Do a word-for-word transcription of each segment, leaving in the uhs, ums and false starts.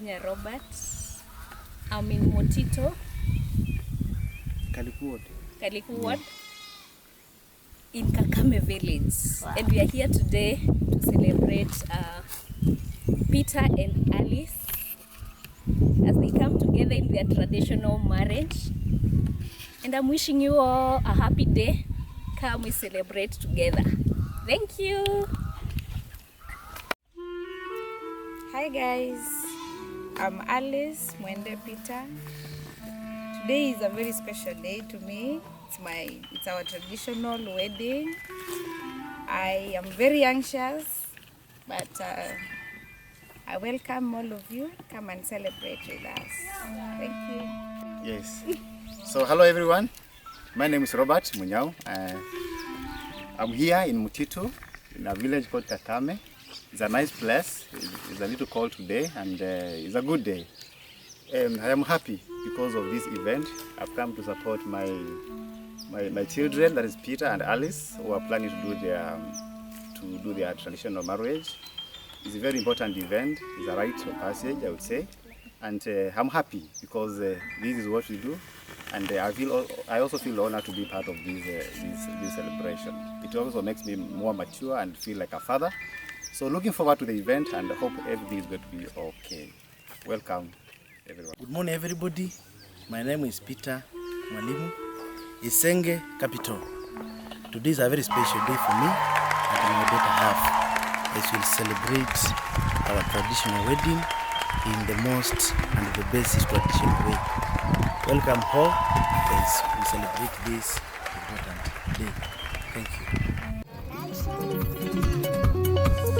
Yeah, Robert. I'm in Mutito, Kaliku Ward. Kaliku Ward, in Kakame Village. Wow. And we are here today to celebrate uh, Peter and Alice as they come together in their traditional marriage. And I'm wishing you all a happy day. Come we celebrate together. Thank you. Hi guys, I'm Alice Mwende Peter. Today is a very special day to me. It's my, it's our traditional wedding. I am very anxious, but uh, I welcome all of you. Come and celebrate with us. Thank you. Yes. So hello everyone. My name is Robert Munyao. Uh, I'm here in Mutitu, in a village called Kakame. It's a nice place. It's a little cold today, and uh, it's a good day. Um, I am happy because of this event. I've come to support my, my, my children, that is Peter and Alice, who are planning to do their, um, to do their traditional marriage. It's a very important event. It's a rite of passage, I would say. And uh, I'm happy because uh, this is what we do. And uh, I feel al- I also feel honored to be part of this, uh, this, this celebration. It also makes me more mature and feel like a father. So looking forward to the event and hope everything is going to be okay. Welcome, everyone. Good morning, everybody. My name is Peter Mwalimu, Isenge Capital. Today is a very special day for me and my better half, as we'll celebrate our traditional wedding in the most and the best traditional way. Welcome home as we celebrate this important day. Thank you.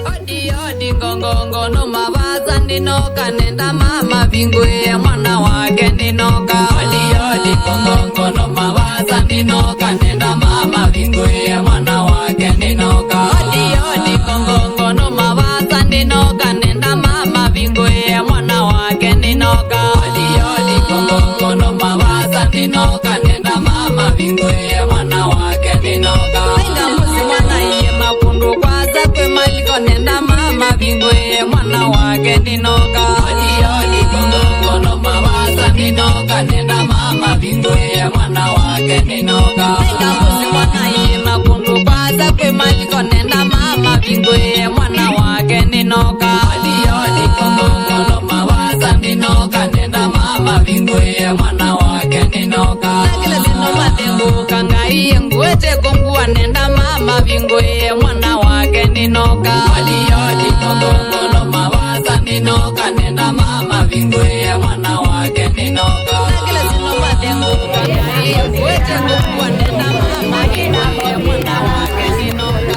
Odi, odi, ngongongo, no mavasa, ndinoka nenda mama vingũĩe mwana wake, ndinoka. Odi, odi, ngongongo, no mavasa, ndinoka nenda mama vingũĩe mwana wake, ndinoka. Odi, odi, ngongongo, no mavasa, ndinoka nenda mama vingũĩe mwana wake, ndinoka. Odi, odi, ngongongo, no mavasa, ndinoka nenda mama vingũĩe mwana wake, ndinoka. Ainga mũsyĩ mwana iye makũndũ kwasa kwĩ maliko, nenda mama vingũĩe mwana wake, ndinoka. Odi, odi, ngongongo, no mavasa, ndinoka nenda mama vingũĩe mwana wake, ndinoka. Ainga mũsyĩ mwana iye makũndũ kwasa kwĩ maliko, nenda mama vingũĩe mwana wake, ndinoka. Odi, odi, ngongongo, no mavasa, ndinoka nenda mama vingũĩe mwana wake, ndinoka. Na kĩla thĩno mathengũka, Ngai ngwete kũngua, nenda mama vingũĩe mwana wake, ndinoka. Odi, odi, ngongongo, no mavasa, ndinoka nenda mama vingũĩe mwana wake, ndinoka. Na kĩla thĩno mathengũka, Ngai ngwete kũngua, nenda mama vingũĩe mwana wake, ndinoka.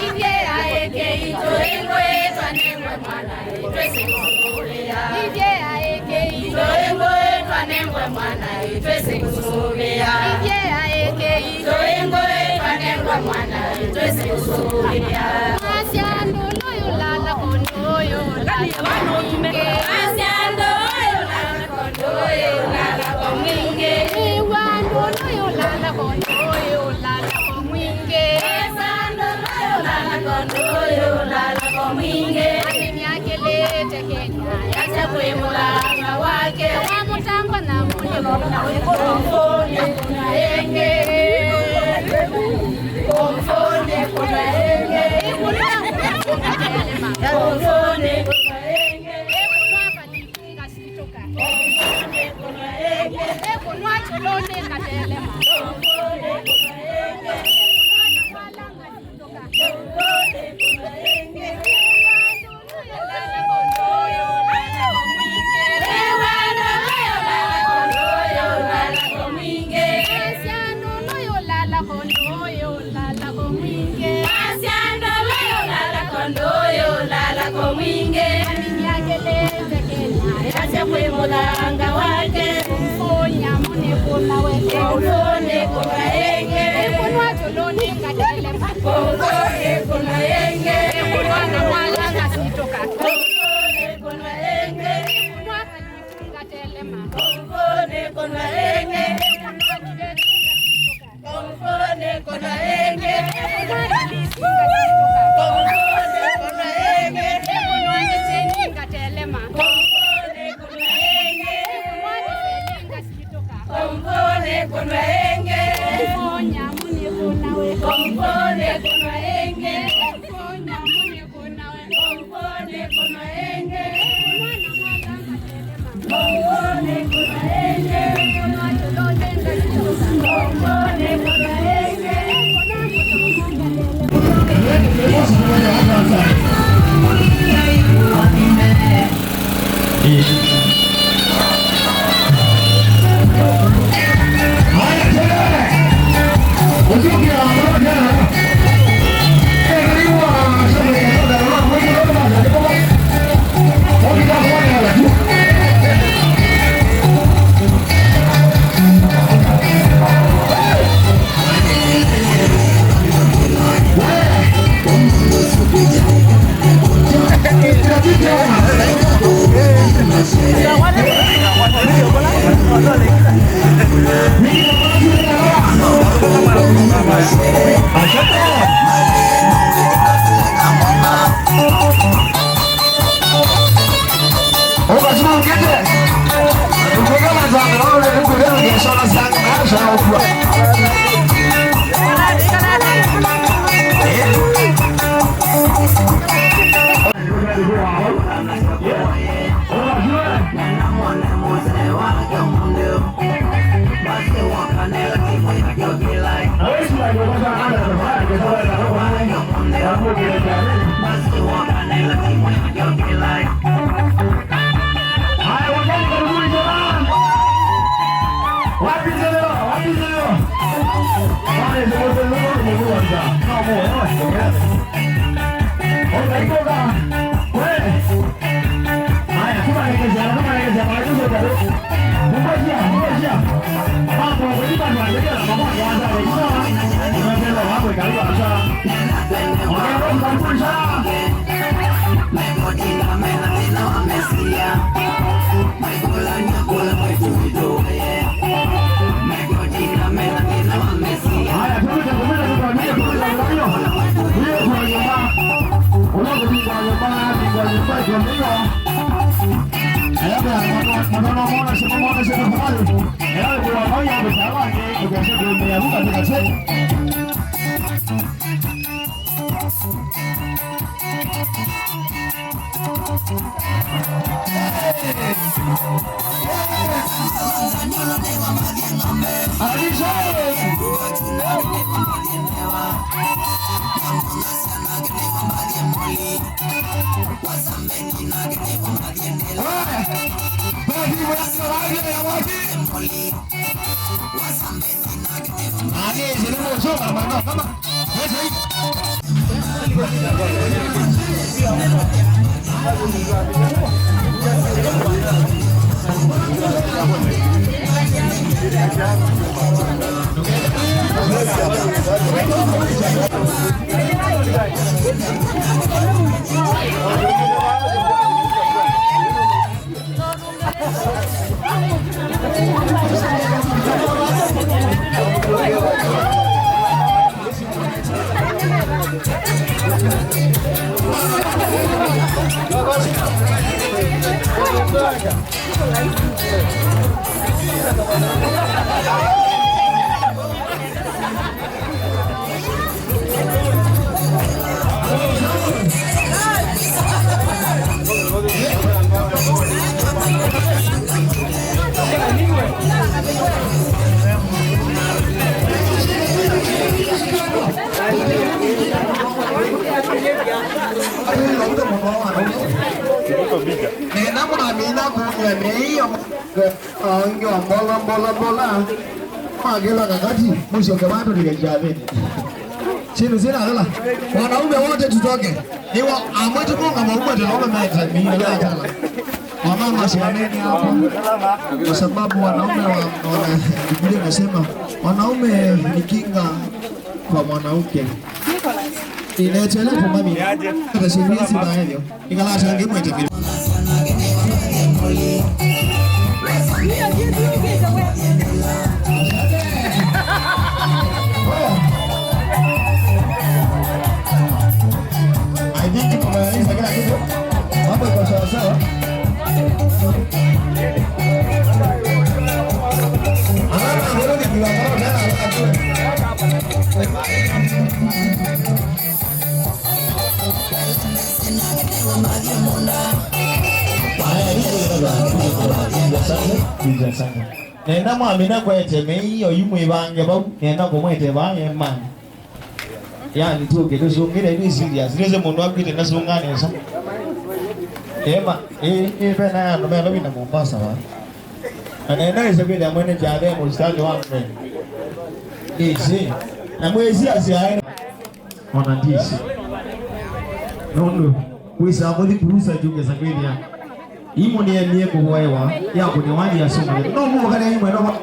Ithyĩ aĩkĩĩi tũingũĩtwa nĩ ngwe mwana, ĩtwĩsĩ kũsũvĩa. Ithyĩ aĩkĩĩi tũingũĩtwa nĩ ngwe mwana, ĩtwĩsĩ kũsũvĩa. Ithyĩ aĩkĩĩi tũingũĩtwa nĩ ngwe mwana, ĩtwĩsĩ kũsũvĩa. Asya ndũlũ yũlala kũndũ yũlala. Asya ndũlũ yũlala kũndũ yũlala kwa mwingĩ. Ĩw'a ndũlũ yũlala kũndũ yũlala kwa mwingĩ. Ĩw'a ndũlũ yũlala kũndũ yũlala kwa mwingĩ. Nĩnĩakĩlĩte Kenya yasya kwĩ mũthanga wake wa mũtangwa na mũnyũlũ na wĩkũlũmbũnĩ kuna ĩngĩ. Kũmbũnĩ kuna ĩngĩ. Kũmbũnĩ kuna ĩngĩ. Ngasitũka. Kũmbũnĩ kuna ĩngĩ. Nĩkũnwa kĩlũnĩ ngatelema. Kũmbũnĩ kuna ĩngĩ. Nĩkũnwa na kwala ngasitũka. Kũmbũnĩ kuna ĩngĩ. Kũmbũnĩ kuna ĩngĩ. Asya ndũlũ yũlala kũndũ yũlala kwa mwingĩ. Asya ndũlũ yũlala kũndũ yũlala kwa mwingĩ. Nĩnĩakĩlĩte Kenya yasya kwĩ mũthanga wake. Kũmbũnĩ kũna ĩngĩ. Kũmbũnĩ kuna ĩngĩ. Nĩkũnwa kĩlũnĩ ngatelema. Kũmbũnĩ kuna ĩngĩ. Nĩkũnwa na mwala ngasitũka. Kũmbũnĩ kuna ĩngĩ. Nĩkũnwa ngatelema. Kũmbũnĩ kuna ĩngĩ. Kũmbũnĩ kuna ĩngĩ. Kũmbũnĩ kuna ĩngĩ. Kũmbũnĩ kuna ĩngĩ. Kũmbũnĩ kuna ĩngĩ. Kũmbũnĩ kuna ĩngĩ. Kũmbũnĩ kuna ĩngĩ. Kũmbũnĩ kuna ĩngĩ. Kũmbũnĩ kuna ĩngĩ. Ũkasũngĩte. Ndũkũka na sana, no nĩ kũrĩa ngeso na sana, na sana ũkua. Haya, wageni karibuni sana. Wapi nzeo? Wapi nzeo? Haya, ndio ndio ndio ndio. Come on, yes. Okay, go down. Wewe. Haya, tunaelekea, tunaelekea, tunaelekea. Ngoja, ngoja. Hapo, kwa nini tunaelekea na mama kwanza? Unapenda wako karibu sana. Okay, wewe karibu sana. Alisha. Nena mwamina kumya mĩio. Aingĩ wa mbola, mbola, mbola, makĩla kakati, mũsyoke vandũ nĩkekyathĩnĩ. Syĩndũ syĩna thela. Wanaume wote tutoke. Nĩwa amwe tũkũngama umwe tũnaũme mete mĩio yatala. Wamama, simameni hapa. Kwa sababu wanaume wa, wana, Biblia inasema, "Wanaume ni kinga kwa mwanamke." Inetele kumami. Hata sivisi baadhi. Ĩkala ta angĩ mwete vĩla. I think tumemaliza kila kitu. Mambo iko sawa sawa. Alama, wewe ni kiwango gani? Nenda mwamina kwete mĩio yu mwĩvange vau, nenda kũmwete vaa emani. Yani tuke tusungire ni serious. Nise mũndũ akwite nasungane sa. Ema, eh, eh, pena ya ndo melo vina Mombasa wa. Na nenda ise kwite amwene jave mustari wa mwe. Isi. Na mwezi asiae. Ona ndisi. Nũndũ wĩsaa kũthi kũusa njũkĩsa kwĩthĩa imwe nĩyemie kũvoewa ya kũnĩwa nĩ asũngĩe. No mũũkale imwe no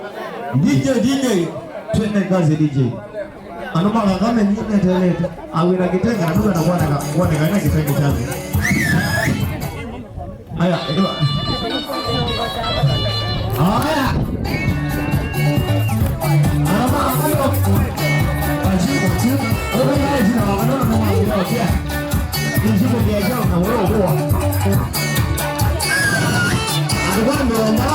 D J, D J, twende kazi D J. Andũ ma Kangame nĩ metelete. Awĩra kĩtenga na tũkwenda kuoneka, kuoneka na kĩtenga kya thĩ. Aya, ĩwa. Aya. Arama, ayo. Ajibu, ajibu. Obe ya jina wa maneno na mwa ya kia. Ajibu ya jao na wewe kwa. Akwambe wa mara.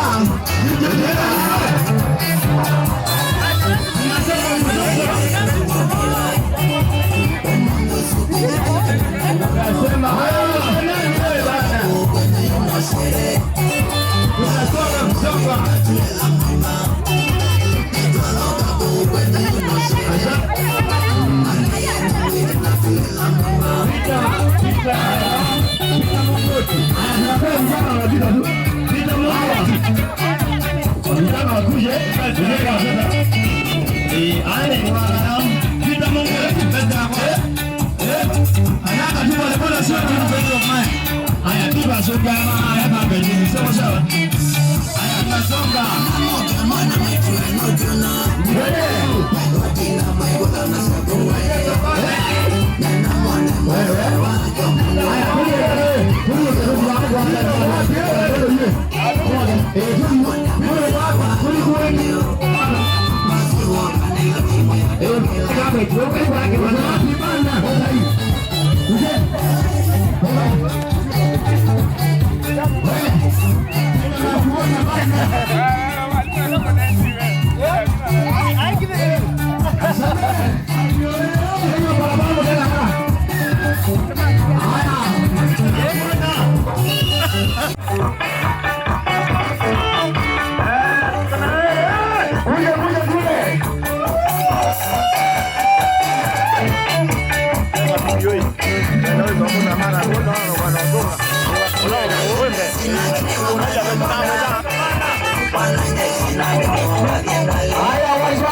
Aya, waiswa.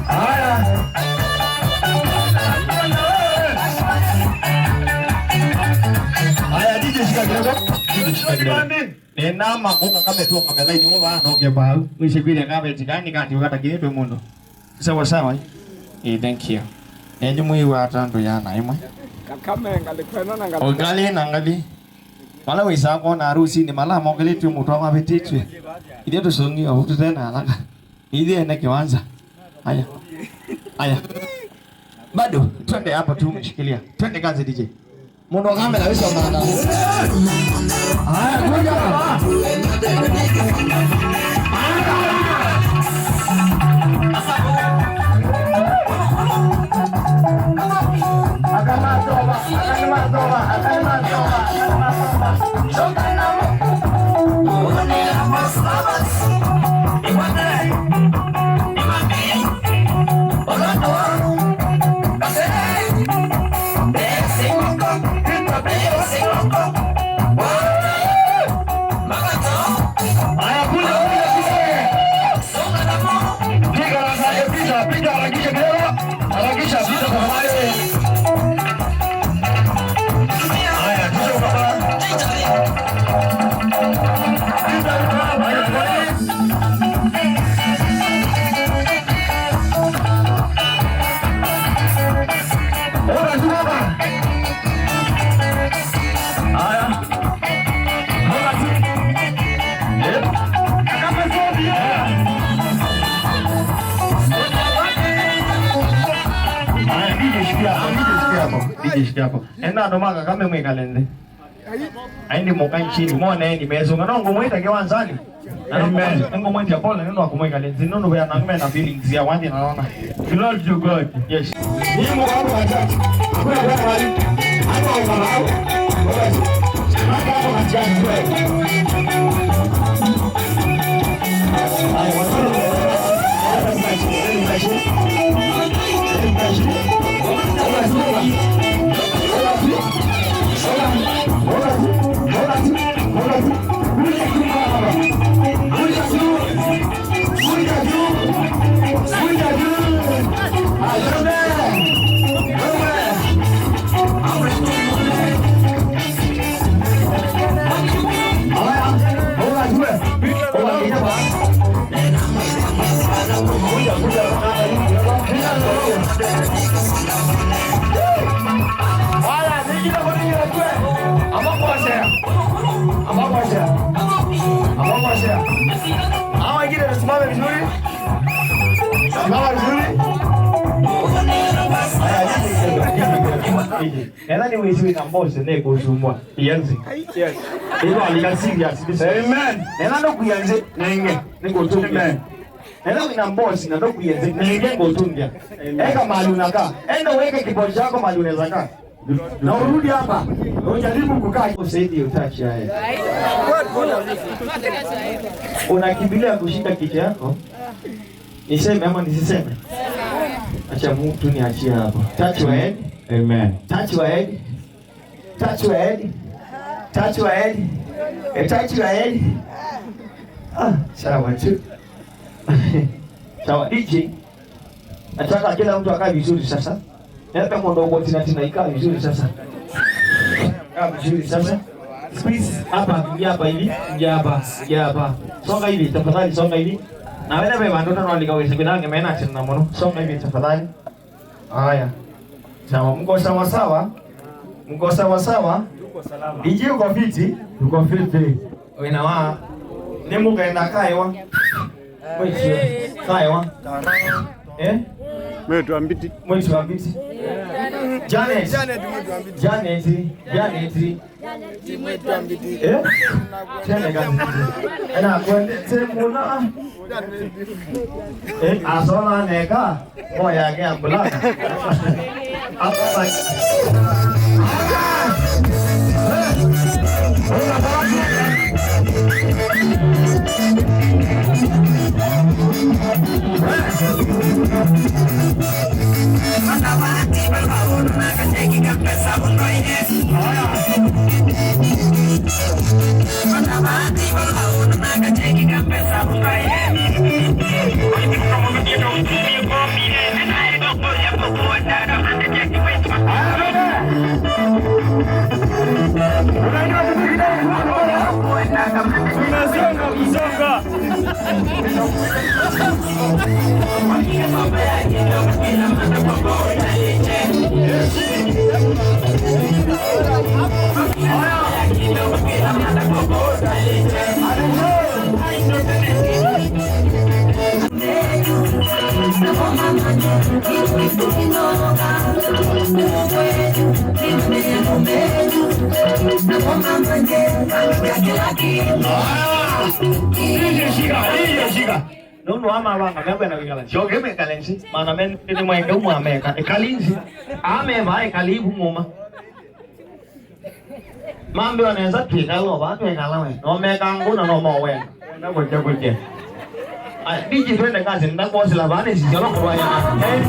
Aya. Aya, D J, shika kidogo. D J, shika kidogo. Nĩnama kũka kametũngame laini ũva nonge vau. Mwĩsĩ kwĩlya kavetika nĩ kati ũkatakiĩtwe mũndũ. Sawa sawa, eh? Eh, thank you. Nenyu mwĩw'a ata andũ yana ĩmwe? Kakame ngalĩ kwena na ngalĩ. O ngalĩ na ngalĩ. Vala wĩsaa kwona arusinĩ mala mokelĩtw'e mũtwa mavĩtĩtw'e. Ithyĩ tũsũngĩe ũu tũte na alaka. Ithyĩ ene kĩwanza. Aya. Aya. Bado, twende hapo tu umeshikilia. Twende kazi D J. Mũndũ wa kamera wĩsomanga. Haya, kuja hapa. Aya, kuja, kuja, kuja. Piga haraka, piga, piga, harakisha kidogo. Harakisha, piga tafadhali. Haya, kisha baba. Piga, piga, piga. Bora tu baba. Haya. Bora tu. Eh? Kama zote. Haya, D J shikia hapo, D J shikia hapo, D J shikia hapo. Enda ndo maka kama mwikale nthĩ. Aindi mũka nchini, moneni mesunga, no ngũmwĩta kĩwanzanĩ. Amen. Ngũmwĩtya pole nĩ ũndũ wa kũmwĩkalya nthĩ, nĩ ũndũ ve andũ angĩ mena feelings ya wathi na nona. Glory to God. Yes. Ni Mungu wangu wa ajabu. Hakuna kuweka wali. Hata wa madharau. Wewe. Hata hapo katikati wewe. Haya, watoto. Haya, ningine kwa nini unajua? Ama kwa share. Ama kwa share. Ama kwa share. Hawa wengine tusimame vizuri. Simama vizuri. Haya, nenda nĩ wĩsĩ wĩna mbosi nĩ kũsumbwa. Ianzi. Yes. Ĩno alika serious. Amen. Nenda ndokuyanze nenge. Nĩ kũtumia. Amen. Ela wĩna mbosi na ndokuyenze, nenge ngũtũngĩa. Eka mahali unakaa. Enda uweke kibodi chako mahali unaweza kaa. Na urudi hapa, ujaribu kukaa. Usaidie utouch ya head. Unakimbilia kushika kichwa yako. Niseme ama nisiseme? Acha mtu niachie hapo. Touch your head. Amen. Touch your head. Touch your head. Touch your head. Eh, touch your head. Ah, sawa tu. Sawa, D J. Nataka kila mtu akae vizuri sasa. Nataka mwendo wa tina tina ikae vizuri sasa. Kaa vizuri sasa. Please, hapa, ingia hapa hivi, ingia hapa, ingia hapa. Songa hivi, tafadhali, songa hivi. Na wewe, wewe, ndio unaandika wewe, sikuna ngemena tena mwana. Songa hivi, tafadhali. Haya. Sawa, mko sawa sawa? Mko sawa sawa? Tuko salama. D J uko fiti? Tuko fiti. Wĩna wa. Nĩ mũkenda kaewa. Mwĩtio. Kaewa. Eh? Mwĩtwa mbiti. Mwĩtwa mbiti. Janet. Janet mwĩtwa mbiti. Janet. Janet. Eh? Tene kazi. Ena kwendete mũno. Eh, asola neka. Moya yake ya mbulana. Apa basi. Tunasonga, kusonga. Ah! Shika, shika. Nũndũ wa mavanga mekwenda kwĩkala nzĩ. Syoke mwĩkale nzĩ. Mana menĩ mwaeke mwameka. Ĩkali nzĩ. Ameva ĩkali ivu ng'ũma. Mambe onesa twĩkala va twĩkala we. No meka ngũ na no mowena. Na kũkya kũkya. Ai, D J twende kazi, ndakwosela vane sisi alo kwa ya. Amen.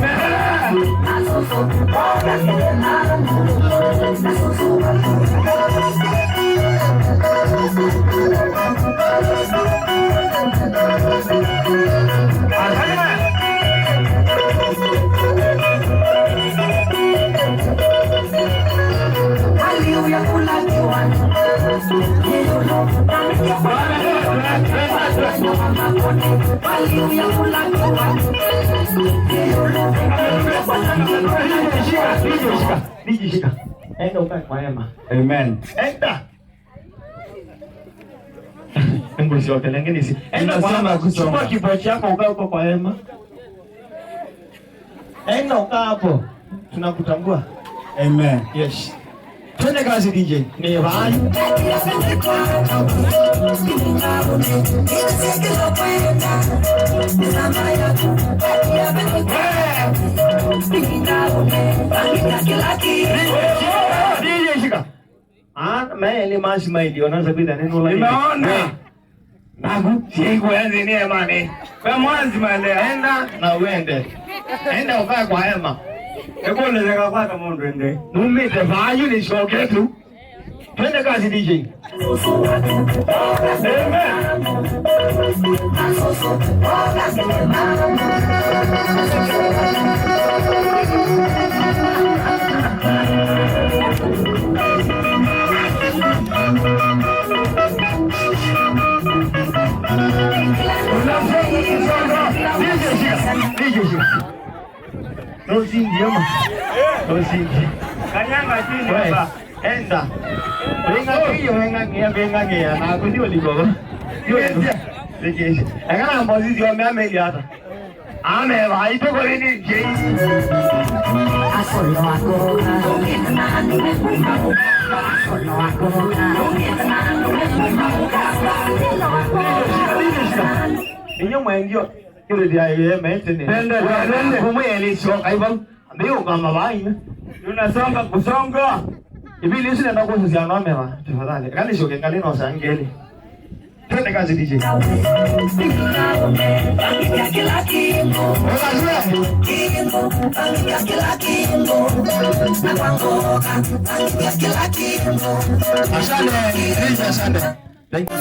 Shika, shika. Enda ukae kwa hema. Amen. Enda. Ngũsyokele ngenisi. Enda kwa hema, chukua kibao chako ukae huko kwa hema. Enda ukaa hapo. Tunakutambua. Amen. Yes. Twende kazi D J. Nĩ vai. D J shika. Ah, maeli masi maili, ona sabita nini ula. Nimeona. Naku, siaikuwa nthĩnĩ emanĩ. We mwanzi maendelea. Enda na uende. Enda ukae kwa hema. Ekuonezeka kwata mũndũ ende. Numĩte vaa yu nĩsyoke tu. Twende kazi D J. Amen. Nũsindie ma. Nũsindie. Kanyanga chini hapa. Enda. Wĩng'ang'ie, wĩng'ang'ie, wĩng'ang'ie. Na kũthi ũliko. Ndio. Ndio. Ekana mbozi zio mea meli hata. Ame vai tuko nini jei. Inyo mwendio kile dia yeye metene. Pende, pende. Kumwe elisho kaiba. Ndio kama vaina. Tunasonga kusonga. Ibili sina na kuhusu ya nome wa. Tafadhali. Kani shoke kali no sangeli. Twende kazi D J. Asante, D J, asante. Thank you.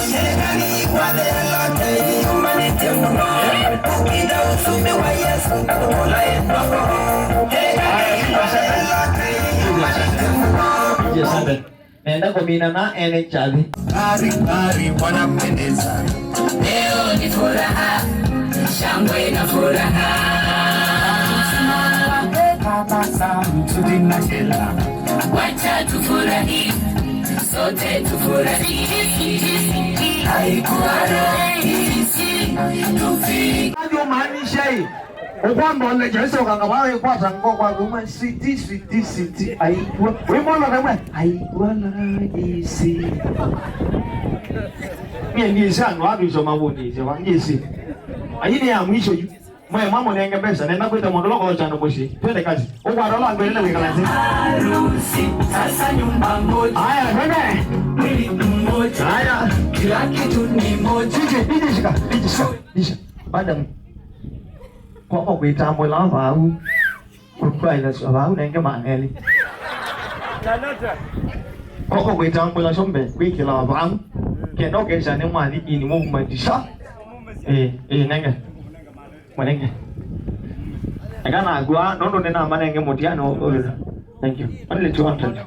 Serikali kwa the lot, yumanite mũno Aya, tuko asante. Tuko asante. Nenda kũmina na ene kyathi. Ng'ari, ng'ari, wanapendeza. Leo ni furaha, shangwe na furaha. Tabasamu, tulinashela. Wacha tufurahi, sote tufurahi. Haikuwa rahisi, tufi- Athi ũmaanisha ĩ? Ũkwamba ũleja ĩsokanga vaa wĩkwata ngo kwaku, ũmwe, "Sweetie, sweetie, sweetie, aigua." Wĩmona vemwe, "Aigua laisi." Mie ndiĩsĩ andũ aa tũisoma vũndĩĩsya va, ndiĩsĩ. Ayi nĩ ya mwisho yu. Mwe, mwamũnenge mbesa, nenda kwĩta mũndũ ũla ũkocha andũ mũsyĩ. Twende kazi. Ũkwata ũla ngwĩlĩle wĩkala nzĩ. Harusi, sasa nyumba moja. Aya, twende. Mwili mmoja. Aya. Kila kitu ni moja. D J, D J shika, D J shika, D J. Madam. Kwako kwĩtambũla vau. Kũtwaĩla syo vau nenge maneli. Kwako kwĩtambũla syo mbe kwĩkĩla vau. Kenda ũkesha nĩ mwathi ini mũvumatisha. Eh, eh, nenge. Mwanenge. Eka nakua, nũndũ nĩnamanenge mũtiano ũyũ. Thank you. Only two hundred.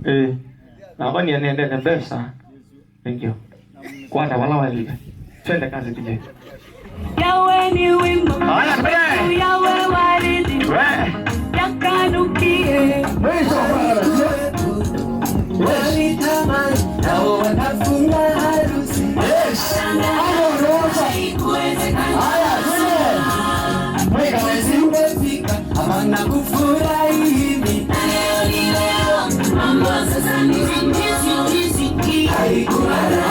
Eh. Nakwa nĩendete mbesa. Thank you. Kwata wala walika. Twende kazi, D J. Yawe ni wimbo. Haya, twende. Yawe waridi. We. Yakanukie. Mwisho, brother. Yes. Walitamani, nao watafunga harusi. Yes. Hapo ndio. Haya, twende. Mweka wezi. Hapana kufurahi hivi. Na leo ni leo, mambo sasa ni rahisi, rahisi. Haikuwa rahisi.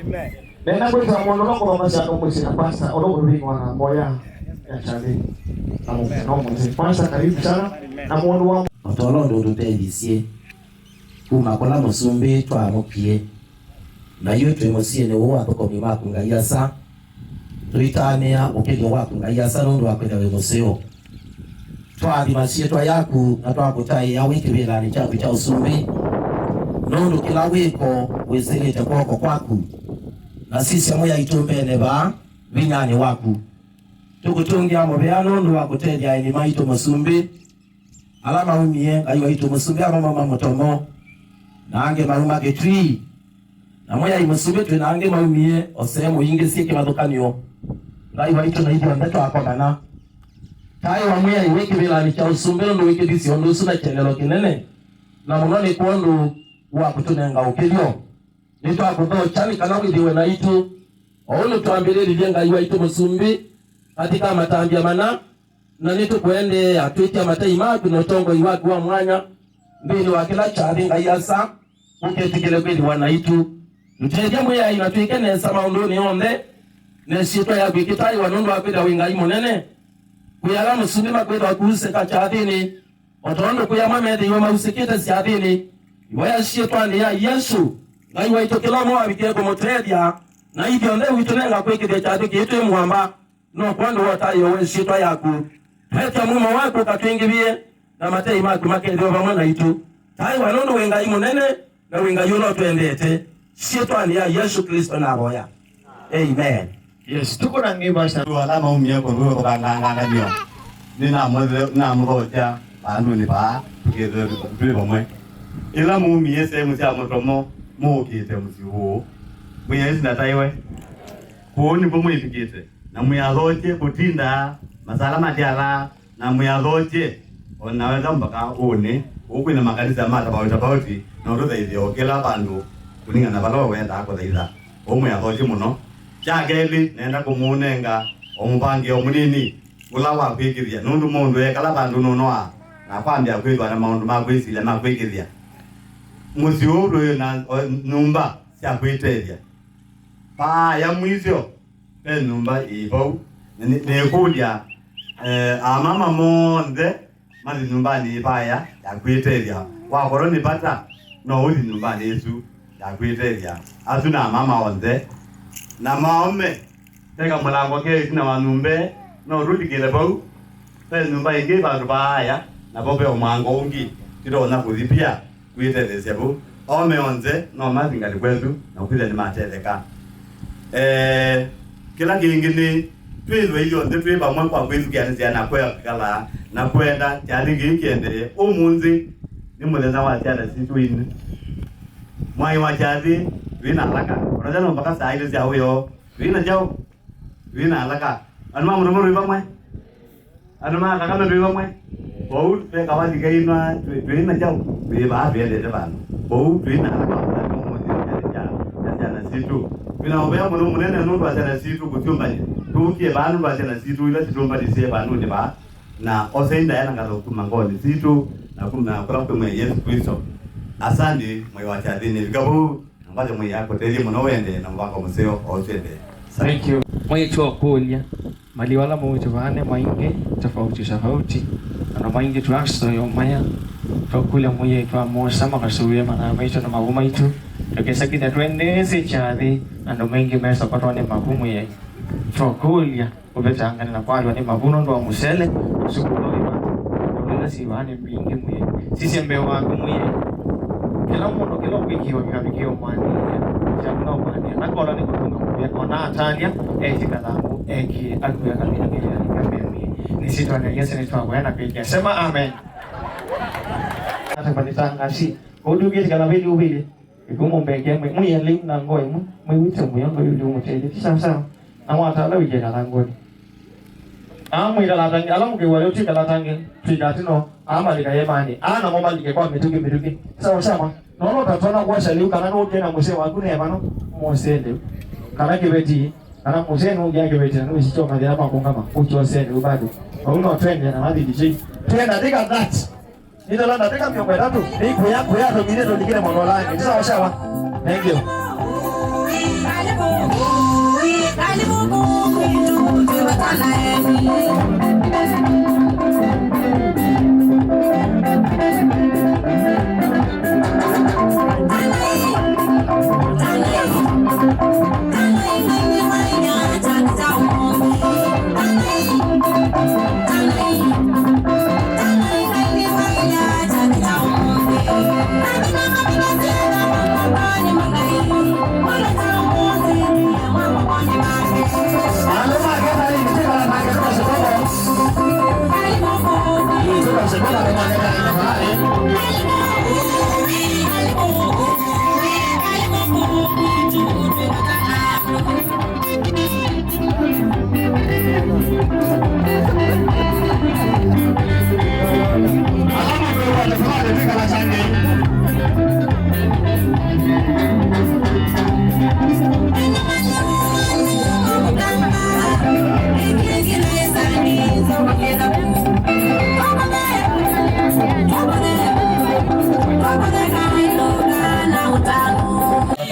Amen. Nenda kwĩta mũndũ no kũthokasya andũ mũsyĩ na pasta, ũndũ kũvingwa na mboya ya kyathĩ. Na mũndũ no mũsyĩ. Pasta, karibu sana. Na mũndũ wa O ta ũla ũndũ tũtethisye kuma kũla mũsumbĩ twamũkie, na yu twĩ mũsyĩnĩ ũũ wa athũkũmi maku Ngai Asa, tũitanĩa ũkĩlyo waku Ngai Asa nũndũ wa kwĩtha wĩ mũseo. Twaathima syĩtwa yaku na twakũtaĩa wĩ kĩvĩlanĩ kyaku kya ũsumbĩ, nũndũ kĩla wĩko wĩsĩlĩte kw'oko kwaku, na sisya Mwĩaitũ mbene vaa vinyanĩ waku. Tũkũtũngĩa mũvea nũndũ wa kũtethya aeni maitũ mũsumbĩ, ala maumie, Ngai waitũ, mũsumbĩ amwe mauma Mũtomo, na angĩ mauma Kĩtwii, na Mwĩai mũsumbĩ twĩ na angĩ maumie o sehemu ingĩ syĩ kĩvathũkany'o. Ngai waitũ, na ithyonthe twakomana. Taĩ wa Mwĩai wĩ kĩvĩlanĩ kya ũsumbĩ nũndũ wĩkĩthisye ũndũ ũsu na kyelelo kĩnene, na mũno nĩ kwondũ wa kũtũnenga ũkĩlyo. Nĩtwakũthokya nĩ kana wĩthĩwe naitũ, o ũndũ twambĩlĩlilye, Ngai waitũ mũsumbĩ, katika matambya mana, na nĩtũkũendeea twĩtya matei maku na ũtongoi waku wa mwanya nthĩnĩ wa kĩla kyathĩ, Ngai Asa, ũketĩkĩle kwĩthĩwa naitũ. Tũtethye Mwĩai na twĩke nesa maũndũnĩ onthe, na ĩsyĩtwa yaku ĩkĩtaĩwa nũndũ wa kwĩthĩwa wĩ Ngai mũnene. Kwĩ ala mũsumbĩ makwĩthwa kuusĩka kyathĩnĩ, o tondũ kwĩ amwe methĩiwe mausĩkĩte syathĩnĩ, ivoya syĩtwanĩ ya Yesũ, Ngai waitũ, kĩla ũmwe wavikĩe kũmũtethya, na ithyonthe witũnenga kwĩkĩthya kyathĩ kĩĩ twĩ mũamba. No kwondũ wa ũtaĩo wa ĩsyĩtwa yaku. Twetya mumo waku ũkatwĩngĩvĩe, na matei maku makethĩwa vamwe naitũ. Taĩwa nũndũ wĩ Ngai mũnene, na wĩ Ngai ũla ũtwendete. Syĩtwanĩ ya Yesũ Klĩsto navoya. Amen. Yes, tuko na ngĩva sya andũ ala maumie kũndũ kũkanganganganio. Nĩnamũthe-, nĩnamũthokya vandũnĩ vaa, tũkethĩwe twĩ vamwe. Ĩla mumie sehemu sya Mũtomo, mũũkĩte mũsyĩ ũũ. Mwĩaĩsi ndataiwe. Kũu nĩvo mwĩvikĩte. Na mwĩathokye kũtinda masala matyalaa, na mwĩathokye o na wenda mpaka ũnĩ. Ũu kwĩna makanisa ma tofauti tofauti, na ũtũthaithye o kĩla vandũ kũlingana na vala we wendaa kũthaitha. Ũu mwĩathokye mũno. Kya kelĩ, nenda kũmũnenga o mũvangĩo mũnini ũla wa kwĩkĩthya, nũndũ mũndũ ekala vandũ nũnoa na kwambĩa kwĩthwa na maũndũ ma kwĩsilya ma kwĩkĩthya. Mũsyĩ ũũ ndwĩ na o nyũmba sya kwĩtethya. Paaya mwisyo, ve nyũmba ĩ vau. Na nĩ-, nĩkũlya, eh, amama monthe mathi nyũmbanĩ ĩ paaya ya kwĩtethya. Wakorwo nĩ vata, no ũthi nyũmbanĩ ĩsu ya kwĩtethya asu na amama onthe. Na maome, ve kamũlango ke ĩtina wa nyũmba ĩĩ, no tũlikĩle vau. Ve nyũmba ĩngĩ vandũ vaaya, na vo ve mũango ũngĩ tũtonya kũthi pia kwĩtetheesya vau. Aũme onthe no mathi ngalĩ kwetu na kwĩthĩa nĩmatetheka. Eh, kĩla kĩngĩ nĩ twĩthwe ithyonthe twĩ vamwe kwa kwĩthukĩanĩsya na kwĩa kwĩkala na kwenda kyathĩ kĩĩ kĩendee. Ũmũnthĩ nĩ mũthenya wa syana sitũ inĩ. Mwaĩ wa kyathĩ twĩ na alaka. Ona no mpaka saa ilĩ sya wĩoo. Twĩ na kyaũ? Twĩ na alaka. Andũ ma Mũtomo twĩ vamwe? Andũ ma Kakame twĩ vamwe? Kwoou ve kawalika inwa twĩ, twĩ na kyaũ? Twĩ vaa twĩendete vandũ. Kwoou twĩ na alaka wa kũthaka ũmũnthĩ kyathĩ kya, kya syana sitũ. Twĩ na ũvea mũno mũnene nũndũ wa syana sitũ kũsyũmbany'a. Tũũkie vaa nũndũ wa syana sitũ ila sitũmbatisye vandũnĩ vaa. Na osei ndaĩa na ngatho kuma ngoonĩ sitũ na kuma kũla kwĩ Mwĩai Yesũ Klĩsto. Asante, Mwĩai wa kyathĩnĩ. Vika vau. Ngwatya Mwĩai akũtethye mũno wende na mũvango mũseo o ũsu ende. Thank you. Mwĩai twakũlya, maliu ala maũĩtwe vaa nĩ maingĩ, tofauti tofauti. Andũ maingĩ twasoya ũmaya. Twakũlya Mwĩai twamosa makasũvĩe mathaa maitũ na mavu maitũ. Tũkesa kĩthya twendeesye kyathĩ, andũ maingĩ mesokotwa nĩ mavu Mwĩai. Twakũlya. Ũvetangane na kwalwa nĩ mavu nũndũ wa mũsele, ũsu kũla wĩ vandũ, na ũla syĩ vaa nĩ mbingĩ Mwĩai. Sisya mbee waku Mwĩai. Kĩla mũndũ kĩla ũkwĩkĩwa kĩkavikĩwa mwanĩĩa, kyaku no mwanĩĩa, na kola nĩ kũtũnga mũvea, ona atalya, etĩka thangũ, ekie, akwĩa kavila kĩlĩanĩ kya mbee Mwĩai. Nĩ syĩtwanĩ ya Yesũ nĩtwavoya na kwĩkĩa. Sema amen. Ata vanitangasi, ũndũ ũkĩtĩkana vĩlĩ ũvĩlĩ. Ĩkũmũmbekea mwĩ, mwĩ elĩu na ngoo ĩmwe, mwĩw'ĩte mũyo, Ngai ũlĩ ũmũtethya. Ti sawa sawa? Na mwatala wĩkye kathangũnĩ. Aa mwĩkalatange, ala mũkĩw'a lĩu twĩkalatange, twĩka atĩ no, aa malika ĩemanĩ, aa namo malike kwa mĩtũkĩ mĩtũkĩ. Ti sawa sawa? Nono tatwana kuasya lĩu kana nũkĩe na mũsee waku ne vano, mose lĩu. Kana kĩveti, kana mũsee nũngĩa kĩveti na nũisikya mathĩna ma kũngama, ũkyose lĩu bado. Vau no twende na mathi D J. Twenda thika that. Nĩtola ndatĩka mĩongo ĩtatũ, nĩikwĩa, kwĩa tũmine tũlikĩle monolonĩ. Ti sawa sawa? Thank you.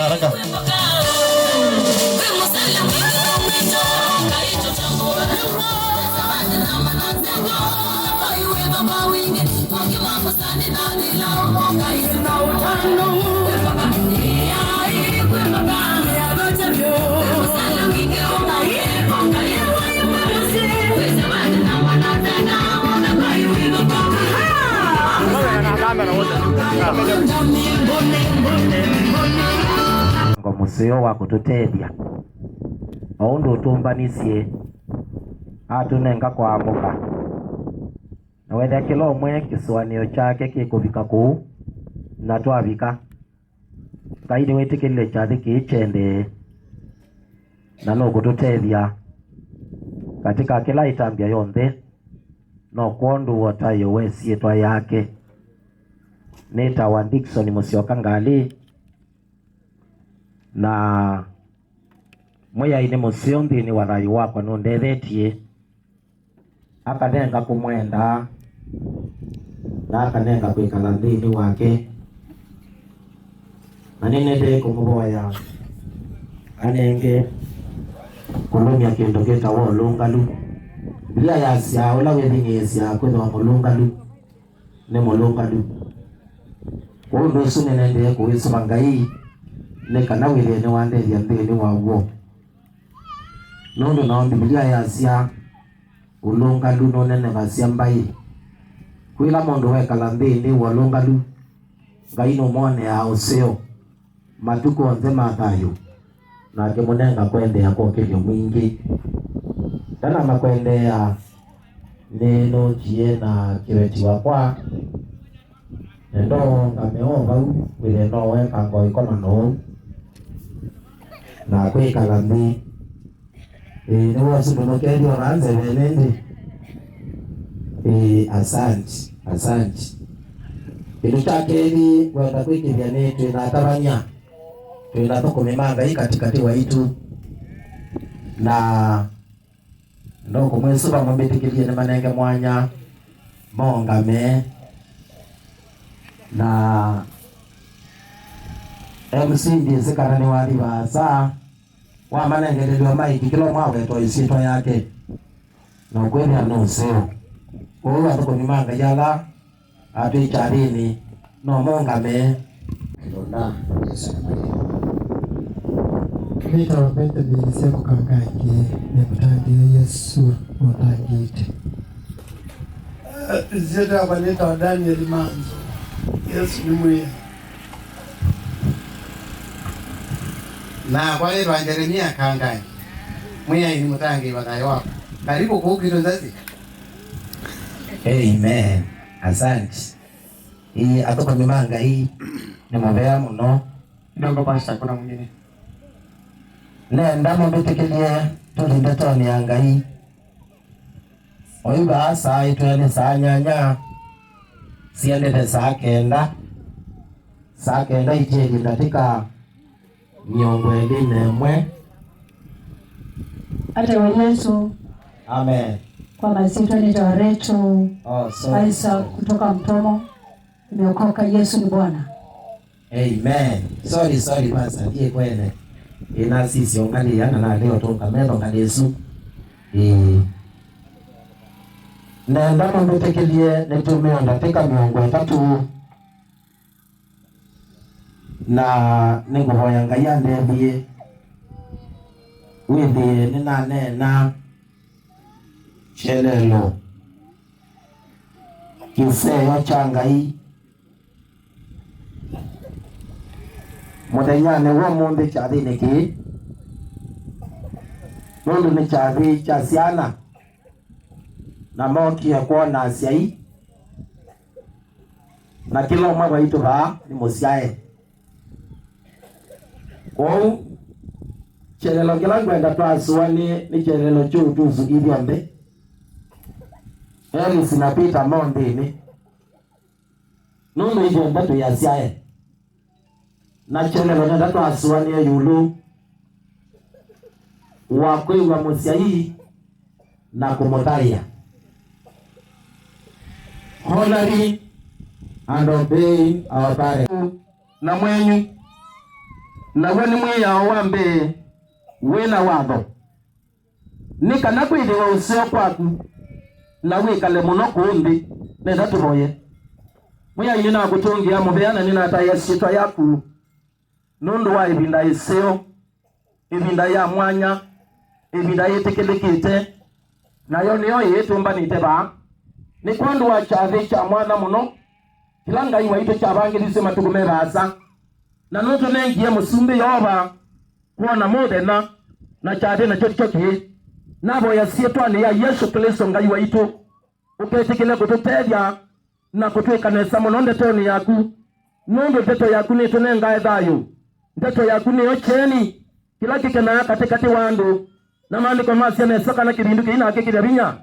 Haraka. Ngo mũseo wa kũtũtethya, o ũndũ ũtũmbanisye, atũnenga kwaamũka. Na wethĩa kĩla ũmwe kĩsũanĩo kyake kĩkũvika kũu, na twavika, Ngai nĩwĩtĩkĩlile kyathĩ kĩĩ kyendee, na nũkũtũtethya katĩ ka kĩla ĩtambya yonthe, no kwondũ wa ũtaĩo wa ĩsyĩtwa yake. Nĩtawa Dickson Mũsyoka Ngalĩ, na Mwĩai nĩ mũseo nthĩnĩ wa thayũ wakwa, nũndethetye. Akanenga kũmwenda, na akanenga kwĩkala nthĩnĩ wake. Na nĩnendee kũmũvoya anenge kũlũmya kĩndũ kĩtawa ũlũngalu. Mbivilia yasya, "Ũla wĩthing'ĩĩsya kwĩthĩwa mũlũngalu nĩ mũlũngalu." Kwa ũndũ ũsu nĩnendee kũwĩsũva Ngai nĩ kana wĩthĩe nĩwandethya nthĩnĩ wa w'o. Nũndũ nao Mbivilia yasya, ũlũngalu nũnenevasya mbaĩ. Kwĩla mũndũ wekala nthĩnĩ wa ũlũngalu, Ngai nũmwoneaa ũseo matukũ onthe ma thayũ, na akĩmũnenga kwendeea kwa ũkĩlyo mwingĩ. Ndanamba kwendeea, nĩnũkie na kĩveti wakwa, na ndoongame o vau, wĩthĩe no wekanga o ĩkomano ũu, na kwĩkala nthĩ. Ĩĩ, nĩwosũndũnũkethya ona nzevene ĩndĩ. Ĩĩ, asante, asante. Kĩndũ kya kelĩ, ngwenda kwĩkĩthya nĩ twĩ na atavany'a, twĩ na athũkũmi ma Ngai katĩkatĩ waitũ. Na ndũkũmwĩsũva mũmbĩtĩkĩlye nĩmanenge mwanya, mongame. Na M C ndyĩsĩ kana nĩwathi vaasa. Wamanengelelw'a maiki kĩla ũmwe awetwa ĩsyĩtwa yake, na ũkwĩthĩa nĩ ũseo. Kwoou athũkũmi ma Ngai ala atwĩ kyathĩnĩ no mongame. Nĩtawa Benjamin Seko Kangangi, nĩ mũtangĩĩe Yesũ ũtangĩĩte. Nzĩa yakwa nĩtawa Daniel Manzo. Yesũ nĩ Mwĩai. Nakwa nĩtawa Jeremia Kangangi. Mwĩai nĩ mũtangĩĩi wa thayũ wakwa. Karibu kũu kwitũ nzazi. Amen. Asante. Ĩĩ, athũkũmi ma Ngai, nĩ mũvea mũno. Kidogo pastor, kuna mwingine. Nenda mũmbĩtĩkĩlye tũthi ndetonĩ ya Ngai. Oyu vaa saa ĩtwene saa nyanya, siendete saa kenda. Saa kenda itieli ndatĩka mĩongo ĩlĩ na ĩmwe. Atewe Yesu. Amen. Kwa masyĩtwa nĩtawa Rachel. Oh, sorry. Isaac kutoka Mtomo. Nimeokoka, Yesu ni Bwana. Amen. Sorry, sorry, pastor. Ndiye kwene. Ĩna sisi ongalĩ yana na leo tonga metho ngalĩsu. Ĩĩ. Nenda mũmbĩtĩkĩlye nĩtũmĩo ndatĩka mĩongo ĩtatũ. Na nĩngũvoya Ngai andethie wĩthĩe nĩnaneena kyelelo kĩseo kya Ngai mũthenyanĩ wa ũmũnthĩ kyathĩnĩ kĩĩ, nũndũ nĩ kyathĩ kya syana, na mookie kwona asyai. Na kĩla ũmwe waitũ vaa nĩ mũsyae. Kwoou kyelelo kĩla ngwenda twasũanĩe nĩ kyelelo kyũũ twĩsũ ithyonthe, Elisi na Peter mo nthĩnĩ, nũndũ ithyonthe twĩ asyae. Na kyelelo nenda twasũanĩe ĩũlũ wa kwĩw'a mũsyai na kũmũthaĩa. Honoring and obeying our parents. Na mwenyu, naw'o nĩ mwĩao wa mbee wĩ na watho, nĩ kana kwĩthĩwe ũseo kwaku, na wĩkale mũno kũũ nthĩ. Nenda tũvoye. Mwĩai, nĩnakũtũngĩa mũvea na nĩnataĩa syĩtwa yaku nũndũ wa ĩvinda ĩseo, ĩvinda ya mwanya, ĩvinda yĩtĩkĩlĩkĩte, nayo nĩyo ĩĩ tũmbanĩte vaa. Nĩ kwondũ wa kyathĩ kya mwanya mũno kĩla Ngai waitũ kyavangĩthisye matukũ me vaasa, na nũtũnengie Mũsumbĩ Yeova kwona mũthenya, na kyathĩ nakyo tikyo kĩĩ. Navoya syĩtwanĩ ya Yesũ Klĩsto Ngai waitũ, ũketĩkĩle kũtũtethya na kũtwĩka nesa mũno ndetonĩ yaku, nũndũ ndeto yaku nĩtũnengae thayũ. Ndeto yaku nĩyo kyeni kĩla kĩkenaa katĩkatĩ wa andũ, na maandĩko masya nesa kana kĩvindu kĩinakĩkĩlya vinya.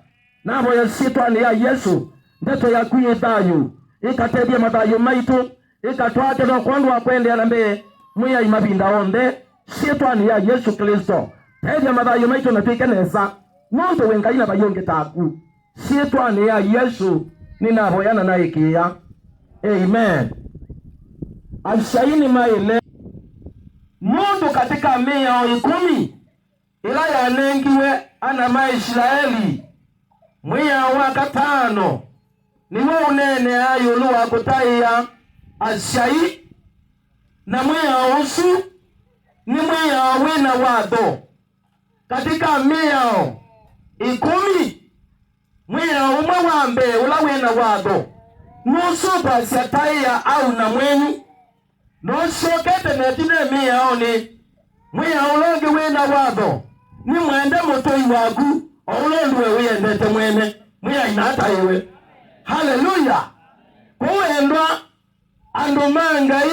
Navoya syĩtwanĩ ya Yesũ, ndeto yaku yĩ thayũ ĩkatethye mathayũ maitũ, ĩkatwaa kĩthoo kwondũ wa kũendeea na mbee, Mwĩai, mavinda onthe. Syĩtwanĩ ya Yesũ Klĩsto, tethya mathayũ maitũ na twĩke nesa, nũndũ wĩ Ngai na vai ũngĩ taku. Syĩtwanĩ ya Yesũ nĩnavoya na naĩkĩĩa. Amen. Asyai nĩmaĩle. Nũndũ katĩ ka mĩao ĩkũmi ĩla yanengiwe ana ma Isilaeli, mwĩao wa katano nĩw'o ũneeneaa ĩũlũ wa kũtaĩa asyai, na mwĩao ũsu nĩ mwĩao wĩ na watho. Katika Mĩao ĩkũmi, mwĩao ũmwe wa mbee ũla wĩ na watho nũsũvasya taĩa au na mwenyu. Nũsyokete na ĩtina mĩaonĩ. Mwĩao ũla ũngĩ wĩ na watho nĩ, "Mwende mũtũi waku o ũla ũndũ we wĩendete mwene." Mwĩai na ataĩwe. Haleluya! Kwoou endwa, andũ ma Ngai,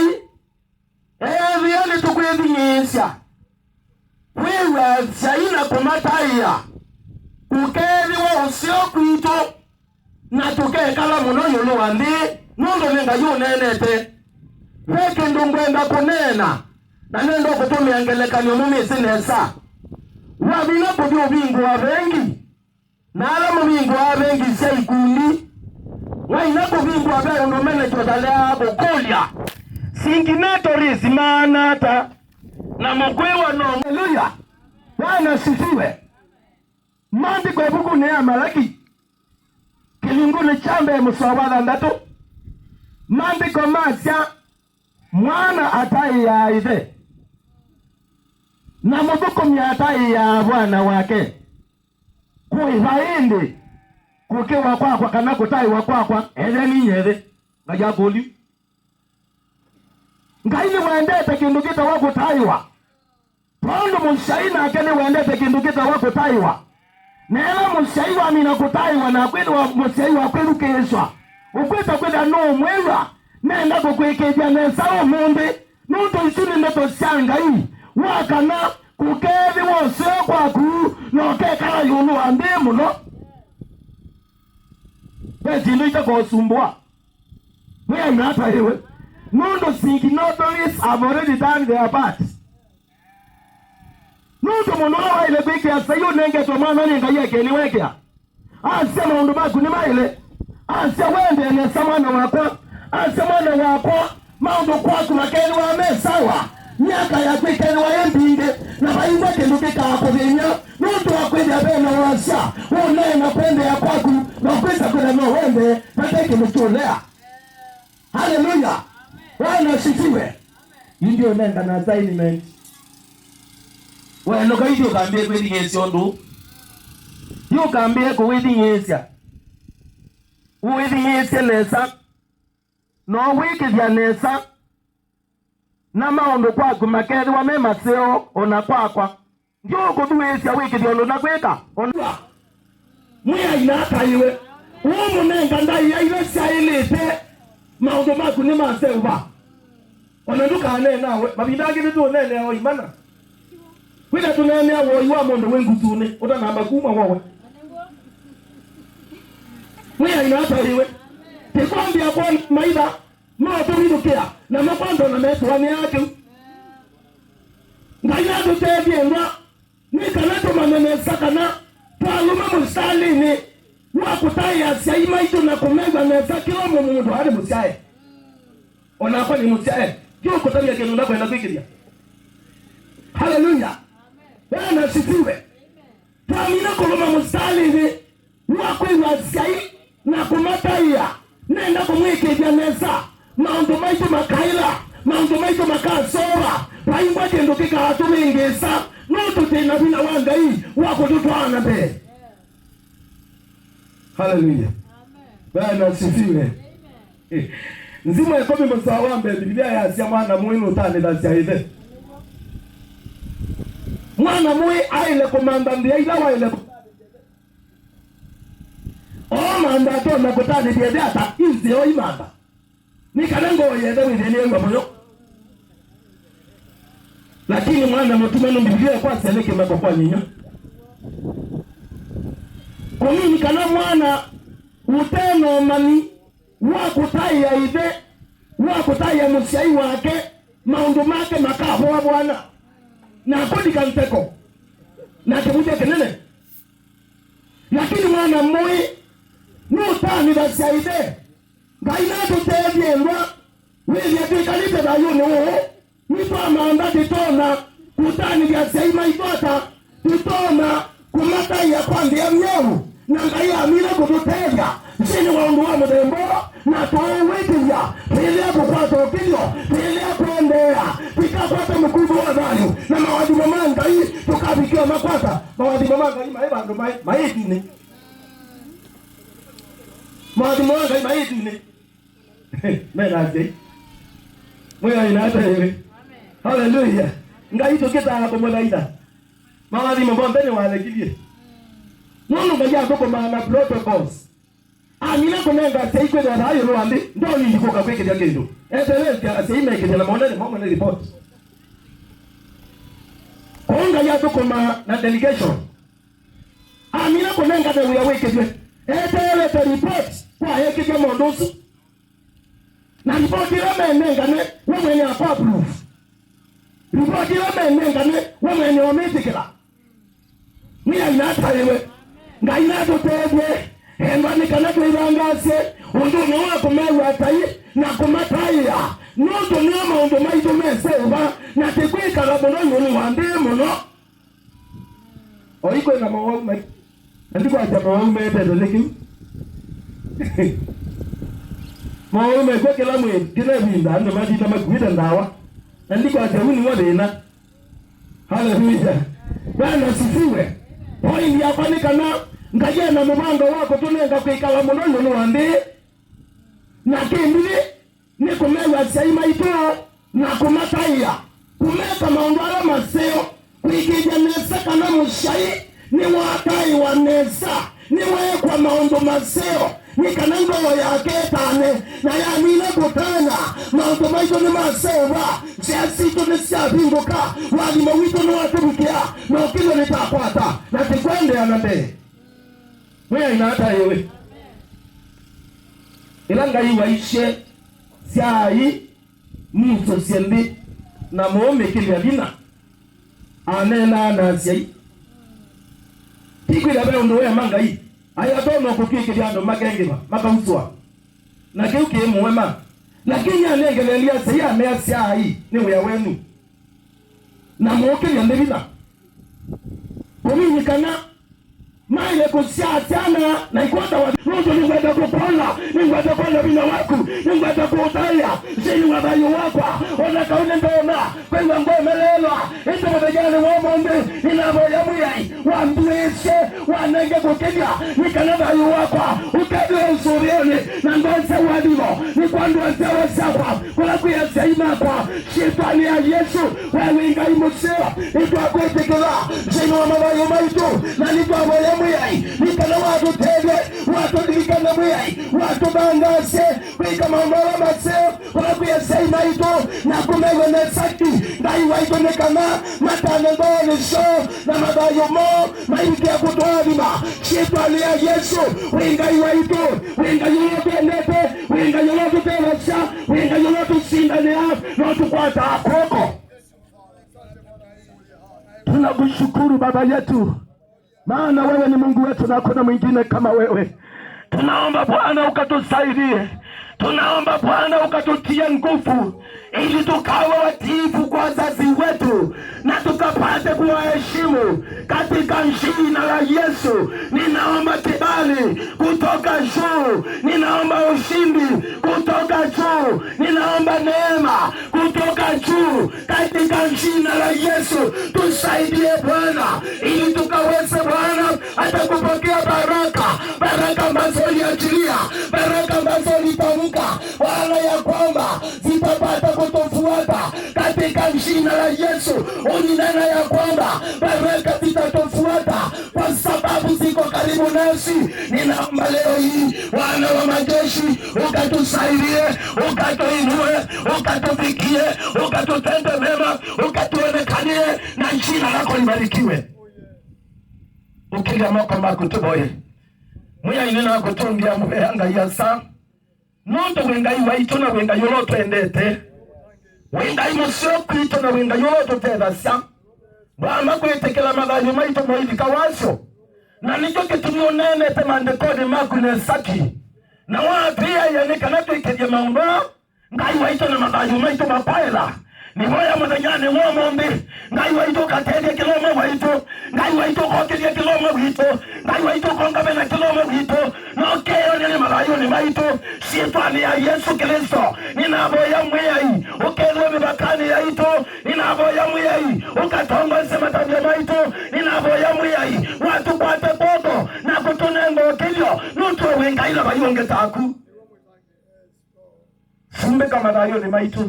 ethĩa nĩtũkwĩthing'ĩĩsya kwĩw'a asyai na kũmataĩa, kũkeethĩwa ũseo kwitũ, na tũkekala mũno ĩũlũ wa nthĩ, nũndũ nĩ Ngai ũneenete. Ve kĩndũ ngwenda kũneena, na nenda kũtũmĩa ngelekany'o mũmĩsĩ nesa. Wavinya kũthi ũvingũa vengi, na ala mavingũaa vengi sya ikundi, wainya kũvingũa ve ũndũ manager ũtaleaa kũkũlya, "Signatories maana ata na mũkwĩw'a no?" Haleluya! Bwana asifiwe. Maandĩko ĩvukunĩ ya Malaki, kĩlungunĩ kya mbee mũsoa wa thanthatũ, maandĩko masya, "Mwana ataĩaa ĩthe, na mũthũkũmi ataĩaa bwana wake. Kũĩva ĩndĩ kũkĩwa kwakwa kana kũtaĩwa kwakwa? Etheni nyie ĩthe." Ngai akũlyu. Ngai nĩwendete kĩndũ kĩtawa kũtaĩwa. Tondũ mũsyai nake nĩwendete kĩndũ kĩtawa kũtaĩwa. Na ĩla mũsyai wamina kũtaĩwa na akwĩthĩwa mũsyai wa kwĩthukĩĩswa, ũkwĩsa kwĩthĩa nũũmwĩw'a, nenda kũkwĩkĩĩthya nesa ũmũnthĩ, nũndũ isu nĩ ndeto sya Ngai, wa kana kũkeethĩwa ũseo kwaku, na ũkekala ĩũlũ wa nthĩ mũno. Ve syĩndũ itakosumbũa. Mwĩai na ataĩwe. Nũndũ signatories have already done their part. Nũndũ mũndũ ũla waĩle kwĩkĩa saii ũnengetwe mwana nĩ Ngai eke nĩwekĩa. Asya, "Maũndũ maku nĩ maĩle." Asya, "Wendee nesa mwana wakwa." Asya, "Mwana wakwa, maũndũ kwaku makethĩwa me sawa, myaka yaku ĩkethĩwa ĩ mbingĩ, na vaingwa kĩndũ kĩkaakũthĩny'a, nũndũ wa kwĩthĩa ve na wasya ũneena kwendeea kwaku, na ũkwĩsa kwĩthĩa no wendee vate kĩndũ kyũlea." Haleluya! Bwana asifiwe. Yu ndiũnengana assignment. Wenũka ithyĩ ũkambĩe kwĩthing'ĩĩsya ũndũ. Yu ũkambĩe kũwĩthing'ĩĩsya. Ũwĩthing'ĩĩsye nesa. Na ũwĩkĩthya nesa. Na maũndũ kwaku makethĩwa me maseo o na kwakwa. Ndiũkũthuĩĩsya wĩkĩthye ũndũ na kwĩka. Ona Mwĩai na ataĩwe. Ũmũnenga ndaĩa ila syaĩlĩte. Maũndũ maku nĩmaseũva. Ona ndũkaneenawe. Mavinda angĩ nĩtũũneenea o imana. Kwĩna tũneenea woi wa mũndũ wĩ ngutunĩ ũtanamba kuma wowe. Mwĩai na ataĩwe. Tĩkwambĩa kwona maitha. Matũminũkĩa, namo kwanza na metũanĩa kĩu. Ngai atũtethye ĩndwa, nĩ kana tũmanye nesa kana twalũma mũsitalĩnĩ wa kũtaĩa asyai maitũ na kũmew'a nesa kĩla mũndũ arĩ mũsyae. O nakwa nĩ mũsyae, ndiũkũtavya kĩndũ ndakwenda kwĩkĩthya. Haleluya! Bwana asifiwe. Twamina kũlũma mũsitalĩnĩ wa kwĩw'a asyai na kũmataĩa, nenda kũmwĩkĩĩthya nesa, maũndũ maitũ makaĩla, maũndũ maitũ makasooa, vaingwa kĩndũ kĩkaatũvĩngĩĩsa, nũndũ twĩ na vinya wa Ngai wa kũtũtwaa na mbee. Haleluya! Bwana asifiwe. Nzimo ĩkũmi mũsoa wa mbee, Biblia yasya mwana mũĩ nũtanĩthasya ĩthe. Mwana mũĩ aĩle kũmantha nthĩa ila waĩle kũtanĩthya ĩthe. Oomantha atonya kũtanĩthya ĩthe ata? Inzĩa oimantha. Nĩ kana ngoo ya ĩthe wĩthĩe nĩyĩw'a mũyo. Lakini mwana mũtumanu, Biblia ĩkwasya nĩ kĩmeko kwa nyinyũ. Kũmini kana mwana ũte na ũmanyi wa kũtaĩa ĩthe, wa kũtaĩa mũsyai wake, maũndũ make makavoavwana na akũnika ntheko na kĩvũthya kĩnene. Lakini mwana mũĩ nũtanĩthasya ĩthe. Ngai natũtethye ĩndwa wĩthĩa twĩkalĩte thayũnĩ ũũ. Nĩtwamantha tũtonya kũtanĩthya asyai maitũ ata? Tũtonya kũmataĩa kwa nthĩa myeũ, na Ngai amina kũtũtethya nthĩnĩ wa ũndũ wa mũthemba ũũ, na tũũwĩkĩthya, twĩlea kũkwata ũkĩlyo, twĩlea kwenda Ea, tũikakwata mũkutho wa thayũ, na mawathimo ma Ngai tũkavikĩwa makwata. Mawathimo ma Ngai maĩ vandũ maĩ, maĩ ĩtunĩ. Mawathimo ma Ngai maĩ ĩtunĩ. Mena asyai. Mwĩai na atewe. Haleluya. Ngai tũkĩtaa kũmũthaitha. Mawathimo monthe nĩwalekilyĩ. Nũndũ Ngai athũkũmaa na protocols. Amina kũnenga asyai kwĩthĩwa thayũ nĩ wa nthĩ, ndonindi kũka kwĩkĩthya kĩndũ. Eteelesya asyai mekĩthya na monene mo mone report. Kũu Ngai athũkũmaa na delegation. Amina kũnengane wĩa wĩkĩthw'e. Eteelete report kwa ekĩthya maũndũ ũsu. Na ripoti ĩla menengane, we mwene akwa approve. Ripoti ĩla menengane, we mwene ũmĩtĩkĩla. Mwĩai nataĩwe. Ngai natũtethye. Endwa nĩ kana twĩthangaasye ũndũnĩ wa kũmew'a atai na kũmataĩa, nũndũ nĩo maũndũ maitũ meseva, na tĩkwĩkala mũno ĩũlũ wa nthĩ mũno. Oĩ kwĩna mowau mai. Na ndikwasya mowau meetete nĩ kĩu. Mowau mekw'a kĩla mwĩ, kĩla ĩvinda andũ matinda makuĩte ndawa. Na ndikwasya ũu nĩw'o thĩna. Haleluya. Bwana asifiwe. Poindi yakwa nĩ kana Ngai ena mũvango wa kũtũnenga kwĩkala mũno ĩũlũ wa nthĩ. Na kĩndũ nĩ kũmew'a asyai maitũ na kũmataĩa, kũmeka maũndũ ala maseo, kũĩkĩĩthya nesa kana mũsyai nĩwataĩwa nesa, nĩweekwa maũndũ maseo, nĩ kana ngoo yake ĩtane, na yamina kũtana, maũndũ maitũ nĩmaseva, nzĩa sitũ nĩsyavingũka, ũathimo witũ nĩwatũvikĩa, na ũkĩlyo nĩtakwata, na tĩkwendeea na mbee. Mwĩai nataĩwe. Ĩla Ngai waisye, "Syaai, mũsũsye nthĩ na mũũmĩkĩlya vinya," aneenaa na asyai. Ti kwĩthĩa ve ũndũ weema Ngai, aĩ atonya kũtw'ĩkĩthya andũ makengĩva, makausũa. Na kĩu kĩĩ mũema. Lakini anengelelya asyai amea, "Syaai, nĩ wĩa wenyu, na mũũkĩlya nthĩ vinya." Kũmini kana maĩle kũsyaa syana na ikwata wa, nũndũ nĩngwenda kũkwona, nĩngwenda kwona vinya waku, nĩngwenda kũũtaĩa nthĩnĩ wa thayũ wakwa, o na kau nĩndoona kwĩw'a ngomeleelwa, ĩndĩ mũthenyanĩ wa ũmũnthĩ nĩnavoya Mwĩai wambĩĩsye, wanenge kũkĩlya, nĩ kana thayũ wakwa ũkethĩwe ũsũvĩonĩ, na ndose ũathimo nĩ kwa andũ a nzyawa syakwa, kũla kwĩ asyai makwa, syĩtwanĩ ya Yesũ. We wĩ Ngai mũseo, nĩtwakwĩtĩkĩla nthĩnĩ wa mathayũ maitũ, na nĩtwavoya Mwĩai nĩ kana watũtethye, watũlilikane Mwĩai, watũthangaasye kwĩka maũndũ ala maseo kũla kwĩ asyai maitũ, na kũmew'a nesa ki Ngai waitũ, nĩ kana matane ngoonĩ syoo na mathayũ moo mailike kũtũathima. Syĩtwanĩ ya Yesũ, wĩ Ngai waitũ, wĩ Ngai ũla ũtwendete, wĩ Ngai ũla ũtũtethasya, wĩ Ngai ũla ũtũsindanĩaa na ũtũkwataa kw'oko. Tunakushukuru Baba yetu, maana wewe ni Mungu wetu na hakuna mwingine kama wewe. Tunaomba Bwana ukatusaidie. Tunaomba Bwana ukatutie nguvu ili tukawe watiifu kwa wazazi wetu na tukapate kuwaheshimu katika jina la Yesu. Ninaomba kibali kutoka juu. Ninaomba ushindi kutoka juu. Ninaomba neema kutoka juu katika jina la Yesu. Tusaidie Bwana ili tukaweze Bwana hata kupokea baraka, baraka ambazo uliachilia, baraka ambazo ulitamka Bwana ya kwamba zitapata kutufuata katika jina la Yesu. Ulinena ya kwamba baraka zitatufuata kwa sababu ziko karibu nasi. Ninaomba leo hii, Bwana wa majeshi, ukatusaidie, ukatuinue, ukatufikie, ukatutende mema, ukatuonekanie, na jina lako libarikiwe. Ũkĩlya moko maku tũvoye. Mwĩai nĩnakũtũngĩa mũvea Ngai asa. Nũndũ wĩ Ngai waitũ na wĩ Ngai ũla ũtwendete. Wĩ Ngai mũseo kwitũ na wĩ Ngai ũla ũtũtethasya. Wamba kwĩtĩkĩla mathayũ maitũ moilika wasyo. Na nĩkyo kĩtumi ũneenete maandĩkonĩ maku nesa ki. Na watwĩaĩa nĩ kana twĩkĩthye maũndũ aa Ngai waitũ na mathayũ maitũ makwaĩla. Nĩvoya mũthenyanĩ wa ũmũnthĩ, Ngai waitũ ũkatethye kĩla ũmwe waitũ. Ngai waitũ ũkokĩlye kĩla ũmwe witũ. Ngai waitũ ũkongave na kĩla ũmwe witũ. Na ũkeyonele mathayũnĩ maitũ. Syĩtwanĩ ya Yesũ Klĩsto, nĩnavoya Mwĩai ũkethĩwe mĩvakanĩ yaitũ. Nĩnavoya Mwĩai ũkatongoesye matavyo maitũ. Nĩnavoya Mwĩai watũkwate kw'oko na kũtũnenga ũkĩlyo, nũndũ wĩ Ngai na vai ũngĩ taku. Sumbĩka mathayũnĩ maitũ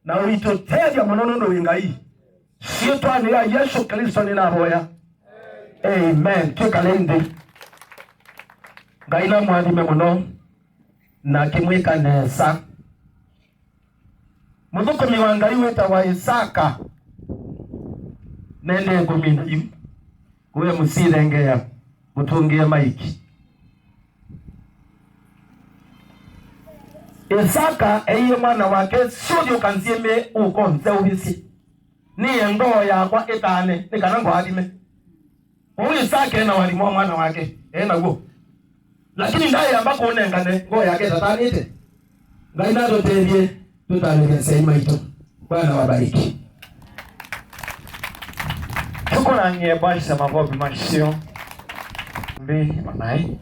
na ũitũtethya mũno nũndũ wĩ Ngai. Syĩtwanĩ ya Yesũ Klĩsto nĩnavoya. Amen. Twĩkale nthĩ. Ngai namũathime mũno na akĩmwĩka nesa. Mũthũkũmi wa Ngai wĩtawa Isaka nendee kũmina yu. Kũya mũsyĩ thengeea, mũtũngĩe maiki. Isaka eie mwana wake, "Sũthi ũkanziĩmĩe ũko nzeũvĩsye, nĩe ngoo yakwa ĩtaane, nĩ kana ngũathime." Ũu Isaka ena wathimo wa mwana wake, e naw'o. Lakini ndaĩamba kũũnengane ngoo yake ĩtatanĩte. Ngai natũtethye tũtanĩthye asyai maitũ. Bwana wabariki. Tũkũnangĩe Pastor makovi macio. Mbĩ, onaĩ.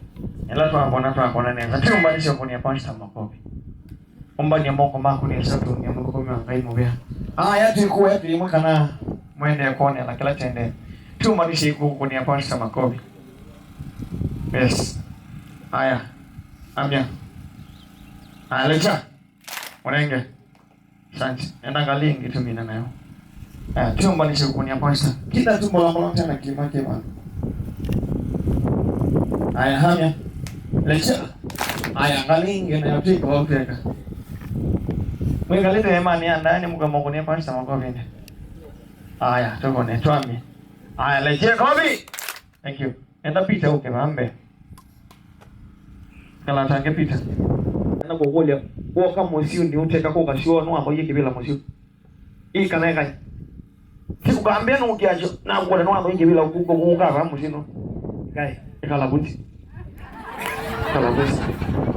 Ĩla twakona, twakona nesa. Tiũmbanisye kũnĩa Pastor makovi. Ũmbany'a moko maku nesa, tũnĩa mũthũkũmi wa Ngai mũvea. Aya, twĩkũe twĩ ĩmwe kana mwendee kwonela kĩla kyendee. Tiũmbanisye ĩkũkũnĩa Pastor makovi. Yes. Aya. Amya. Aya, lecha. Mũnenge. Asante. Enda ngalĩ ĩngĩ tũmina nayo. Aya, tiũmbanisye kũkũnĩa Pastor. Kila tu mbola mbola tena kĩma kĩma. Aya, amya. Lecha. Aya, ngalĩ ĩngĩ nayo twĩka ũtweka. Mwĩkalĩte ĩmanĩ ya ndaĩ nĩ mũkama kũnĩa Pastor makovi. Aya, tũkone, twambie. Aya, lecha kovi. Thank you. Enda Peter ũke vambe. Kalatange Peter. Enda kũkũlya, woka mũsyĩ nĩ ũteka kũka syoo nĩ wamba ũye kĩvĩla mũsyĩ. Ĩ kana ĩkai. Sikũkambĩa nũkĩasyo, na kuona nĩ wamba ũye kĩvĩla ũkũka va mũsyĩ no. Kai, ikala buti. Ikala buti.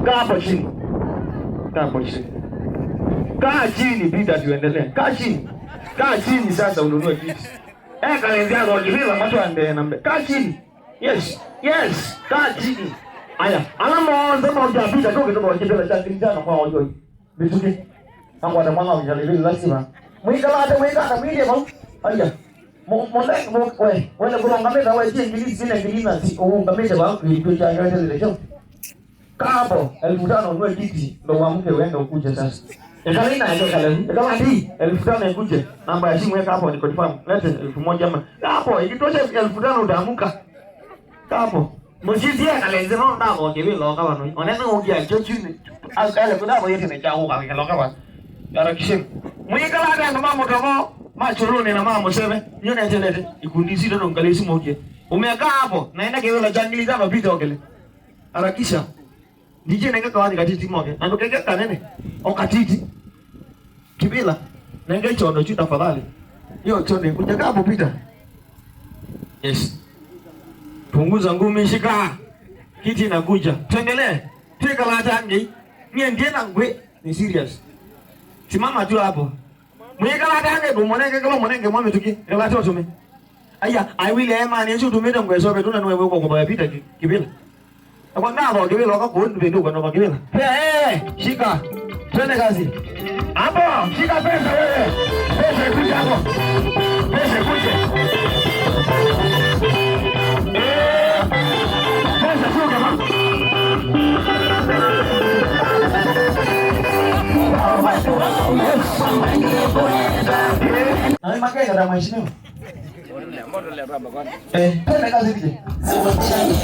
Kaa hapo chini. Kaa hapo chini. Kaa chini, Peter, tuendelee. Kaa chini. Kaa chini sasa ununue kiti. Ekale nthĩ athokivĩla matwandee na mbee. Kaa chini. Yes. Yes. Kaa chini. Aya. Ala monthe maũkya Peter kũkĩtũthokivĩla kya ngili itano kwa oyoi. Mĩtũkĩ. Akwata mwana wa ngili lasima. Mwĩkalate mwĩkata mwĩlye vau. Aya. Mo- mone mo- we wene kũlongamĩta wetie ngili sine ngili na si ũũngamĩte vau kĩtũ kya nyote lile kyo. Kaa hapo, elfu tano nwe kiti, ndo uamke uende ukuje sasa. Ekala ina eke kale, ekala ati, elfu tano ikuje, namba ya simu eka hapo ni confirm, lete elfu moja ama. Hapo, ikitosha elfu tano utaamuka. Kaa hapo, mũsyĩ ekalenze no ndako kĩvĩla oka vano. Onene ũngĩ acho chini. Akale kudako yete ne chao kwa kĩloka vano. Harakisheni. Mwĩkalate andũ ma mũtomo, ma chuluni na ma mũseve. Nyo netelete, ikundi sito ndo ngalesi mokie. Umeka hapo, naenda kĩvĩla cha ngili itano Peter okele. Harakisha. Ndije nenge kawani katiti moke. Na ndukenge kanene. O katiti. Kĩvĩla. Nenge chondo chu tafadhali. Hiyo chondo kuja hapo Peter. Yes. Punguza ngumi, shika. Kiti inakuja. Tuendelee. Twĩkalate angĩ. Niĩ ndiĩ na ngwĩ. Ni serious. Simama tu hapo. Mwĩkalate angĩ, ndũmũnenge kĩla mũnenge mwa mĩtũkĩ. Ĩkalate ũtũme. Aya, aiwile ema nĩ ũcio ũtũmĩte ngwesove tuna nĩwe wĩkwa kũvaya Peter kĩ- kĩvĩla. Akwa ngatho kĩvĩla, oka kũndũ vĩndĩ ũkanoka kĩvĩla. Hey, hey, hey, shika. Twende kazi. Hapo, shika pesa wewe. Pesa ikuje hapo. Pesa ikuje. Eh, pesa sio kama. Yes. Na mimi makeka na mheshimiwa. Eh, twende kazi D J.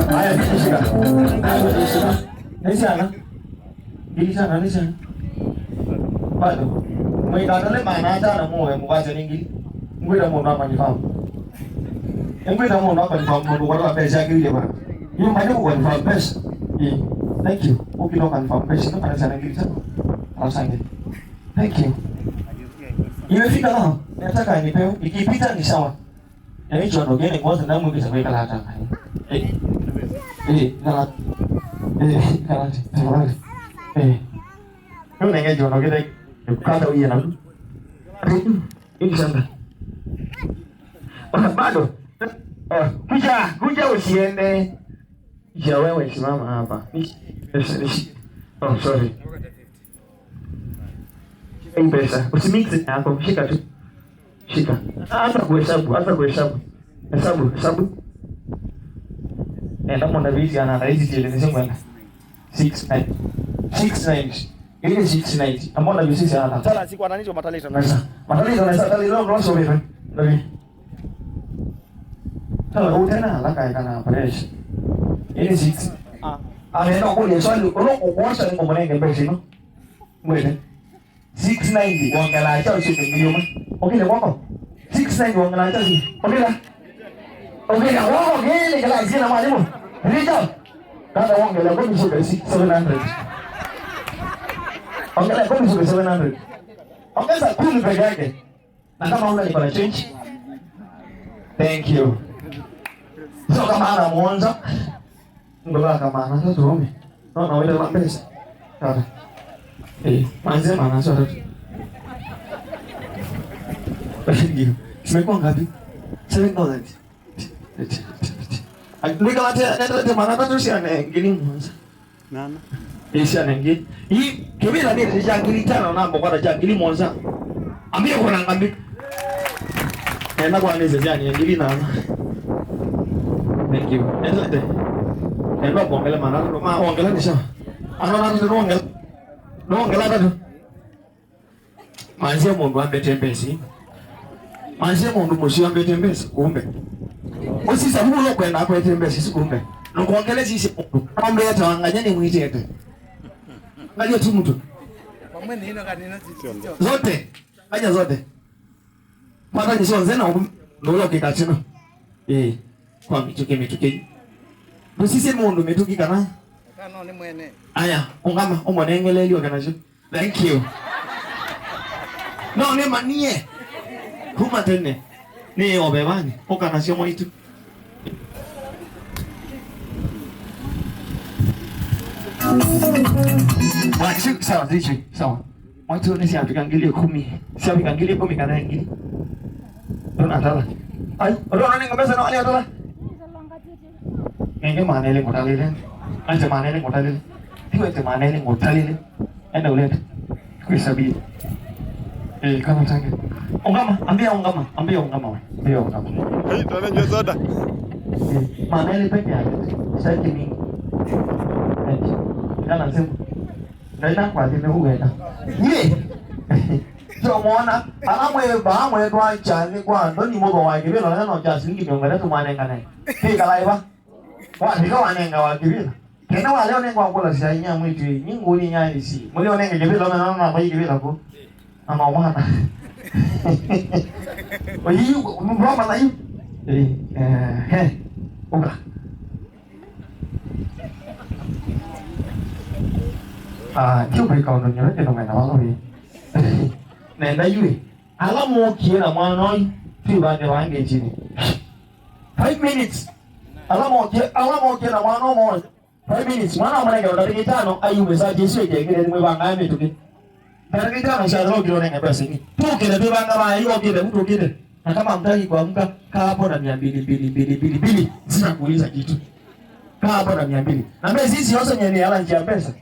Haya, shika. Nĩ syana. Ngili syana nĩ syana. Bado. Mwĩkatale maana atano mũwe mũkwasya nĩ ngili. Ngwĩta mũndũ amanyĩfao. Nĩngwĩta mũndũ a confirm mũndũ ũkwatwa mbeca ngili ĩmwe. Yu manye kũ confirm mbeca. Ĩĩ. Thank you. Ũkĩta confirm mbeca nĩ kana sana ngili tano. Asante. Thank you. Imefika nao. Nataka nipewe. Ikipita ni sawa. Yaani chondo gani kwanza na mwingi sababu kala hata. Eh. Eh, kala. Eh, kala. Tafadhali. Eh. Ndio nenge chondo kile kata uye na. Inshallah. Bado. Oh, kuja, kuja usiende. Ya wewe simama hapa. Nishi-, nishi-, nishi-, oh, sorry. Shika hii pesa. Usimix yako, shika tu. Shika. Anza kuhesabu, anza kuhesabu. Hesabu, hesabu. Eh, kama una visi ana rahisi chele ni sema. Six nine. Six nine. Ile six nine. Ambao na visi ana. Tala siku ananicho matalita. Nasa. Matalita nasa, tala ile ndio sio wewe. Ndio. Sasa, ũte na alaka ĩkana pressure. Ĩĩ six. Ah. Ameenda kũlya swali, ũlo ũkwosa nĩ kũmũnenge mbeca ino. Mwene. Six ninety wongela cha usiku milioni. Okile kwako. Six ninety wongela cha usiku. Okila. Okila kwako kile kila zina mwalimu. Rita. Kata wongela kwa mshuka seven hundred. Ongela kwa mshuka seven hundred. Ongeza kumi peke yake. Na kama una niko na change. Thank you. So kama ana mwanza. Ngola kama ana sasa tuombe. No, na wale wa pesa. Sasa. Eh, manze maana sasa. Thank you. Zimekuwa ngapi? Seven thousand. Nika wate, nende maana tatu sia ne ngili mwanza. Nana. Ĩsya nengĩ. Ii, kĩvĩla nĩ kya ngili itano na mbokata kya ngili mũonza. Ambie kũnanga mbi. Enda kwa nĩse sya ngili nana. Thank you. Enda ende. Enda kuongela mana, ma ongela ni sawa. Ana na ndio ongela. Ongela tatu. Manzie mũndũ ambete mbesa. Manzie mũndũ mũsyĩ ambete mbesa, kumbe. Ũsisa mũndũ ũkwenda akwete mbesa isu, kumbe. Nũkwongele sisi mũndũ. Ambeta wanganya nĩ mwitete. Nganya tu mtu. Zote. Nganya zote. Mata ni sonze na ndolo kikachino. Eh, kwa mituke mituke. Ndũsisye mũndũ mĩtũkĩ kana. Kana nĩ mwene. Aya, ũngama, ũmũnengelelio kana syo. Thank you. No nĩ manie. Kuma tene. Nĩ ovevani. Ũka nasyo mwaitu. Mwaitu, sawa, zichi, sawa. Mwaitu nĩ syavika ngili ikũmi. Syavika ngili ikũmi kana ngili. Ndona tala. Ai, ndona nĩ ngombe sana wale tala. Nenge manele ngotalile. Ante manele ngotalile. Iwe ante manele ngotalile. Enda ulete. Kwisabili. Eh, kama tange. Ungama, ambia ungama, ambia ungama we. Ambia ungama. Hei, twana nje soda. Eh, manele peke yake. Sasa mingi. Eh, kana nzemu. Ndaina kwa thime uwenda. Ye. Sio mwana, ala mwe ba mwe kwa chani kwa ndoni mogo wa kibelo na no cha silingi miongo tatu mwanengane. Fika laiva. Wafika wanenga wa kĩvĩla. Kenda wa leo nenga wakũla sya inya mwĩtu ĩ, nĩ ngũni inya isi. Mũlĩ onenge kĩvĩla, ũmena na pai kĩvĩla kũ. Ama mwana. Oyi, mama na yu. Eh, eh, he. Uka. Ah, ndio kwa kaundu nyewe kendo mena walo ĩ. Nenda yu ĩ. Ala mokie na mwana oyu, twĩvande vange chini. Five minutes. Ala mokie, ala mokie na mwana ũmwe. Five minutes. Mwana amũnengera ndatĩka itano, ayume saa Jesu ĩkengere nĩ mwĩvangaa mĩtũkĩ. Ndatĩka itano sya thokile ũnenge pesa ingĩ. Tũkĩte twĩvanga vaa, yu okĩte, mtu okĩte. Na kama hamtaki kuamka, kaa hapo na mia mbili, mbili, mbili, mbili, mbili. Sitakuuliza kitu. Kaa hapo na mia mbili. Na mbe sisi yote nyenye ala njia pesa.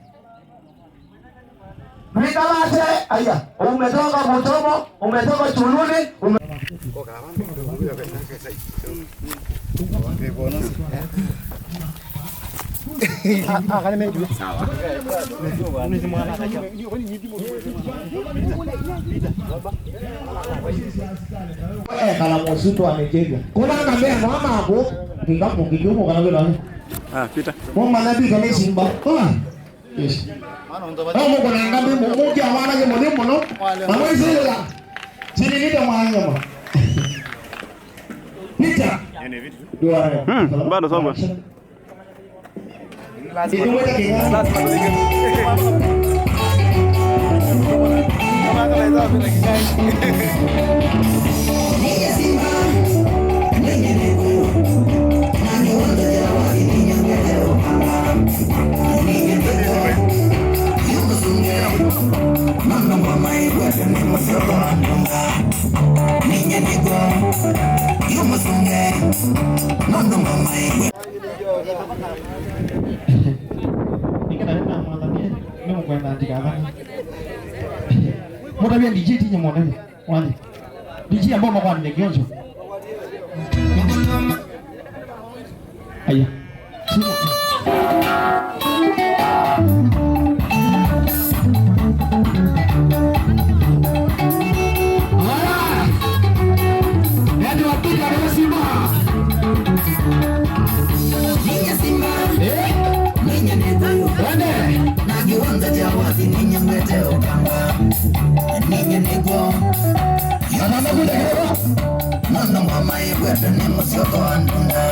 Mlikalate, aya, umetoka Mutomo, umetoka Chuluni, ume- Eh, kala mũsutu wa Nigeria. Kuna ngambia mama ako, kinga mukiliumo kana vile. Ah, pita. Mama na pita ni simba. Ah. Yes. No mũkũnenga mbĩ mũ-, mũkĩa mwanake mũthĩ mũno, na mwĩsĩlĩla. Silinĩte mwanyama. Pita. Hmm, bado sawa. Nĩkenda nĩnamwathanie, nĩmũkwenda ndikathane. Mũtavya D J tinye mũtavya. Wathi. D J ambao makwanile kionjo. Aya. Aya. Yaani wapiga kwa simba. Ninye simba. Eh? Ninye nĩthayũ. Wende. Na kĩwanza kya wathi ninye ngwete ũkamba. Ninye nĩkw'o. Nũndũ ngoma ĩkwete nĩ mũsyoko wa ndunda.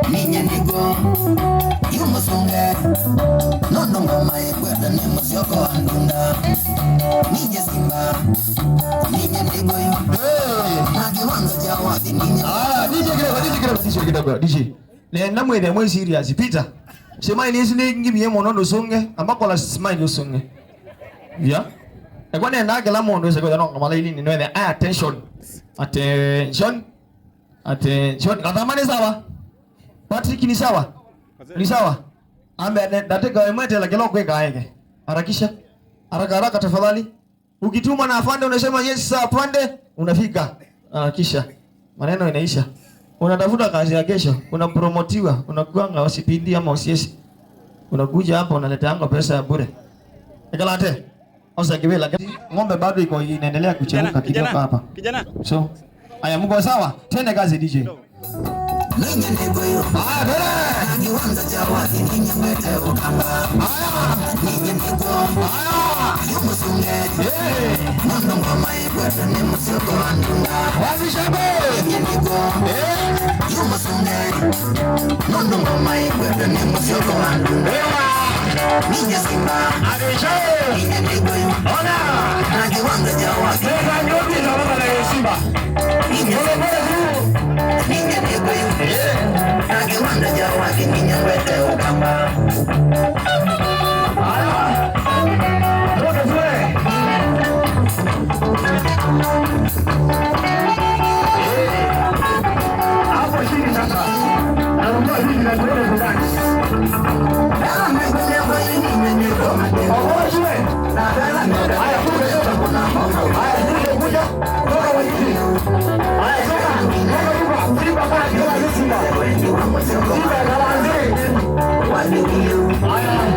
Ninye nĩkw'o. Yu mũsunge. Nũndũ ngoma ĩkwete nĩ mũsyoko wa ndunda. Ninye simba. Ninye nĩkw'o. Hey. Na kĩwanza kya wathi ninye. Ah, D J kidogo, D J kidogo, D J kidogo, D J. Nenda mwĩthĩe mwĩ serious. Peter, smile isu nĩ ngimie mũno, ndũsũnge. Amba kola smile ũsũnge. Yeah. Ekwa nenda kĩla mũndũ ese kwĩtha nonga malaini nĩ nwethe. Aya, attention. Attention. Attention. Gathama nĩ sawa? Patrick nĩ sawa? Nĩ sawa? Ambe ne, ndatĩka ĩmwe tela kĩla ũkwĩka eke. Harakisha. Haraka haraka tafadhali. Ukitumwa na afande unasema, "Yes sir, afande," unafika. Ah, kisha maneno inaisha. Unatafuta kazi ya kesho, unapromotiwa, unakuanga O C P D ama O C S. Unakuja hapa unaleteanga pesa ya bure. Ekalate. Osa kiwila. Ng'ombe bado iko inaendelea kuchemka kidogo hapa. Kijana, kijana. So, aya, mko sawa? Twende kazi, D J. Ninye nĩkw'o. Aya, twende. Kiwanza kya wathi ninye ngwete ũkamba. Aya. Ninye nĩkw'o. Aya. Yu mũsunge. Eh. Nũndũ ngoma ĩkwete nĩ mũsyoko wa ndunda. Wathi shangwe. Ninye nĩkw'o. Eh. Yu mũsunge. Nũndũ ngoma ĩkwete nĩ mũsyoko wa ndunda. Ewa. Ninye simba. Adejo. Ninye nĩkw'o. Ona. Na kiwanza kya wathi. Sasa ndio ndio baba na simba. Ninye simba. Ninye nĩkw'o. Eh. Na kiwanza kya wathi ninye ngwete ũkamba. Aya. Wote tuwe. Eh. Hapo chini sasa. Na mtu hivi na tuende kuzani. Okoa shule. Haya, kule. Haya, kule, kuja. Toka wengine. Haya, toka. Toka nyuma. Simba pale, toka simba. Simba, kalanzi. Haya. Haya.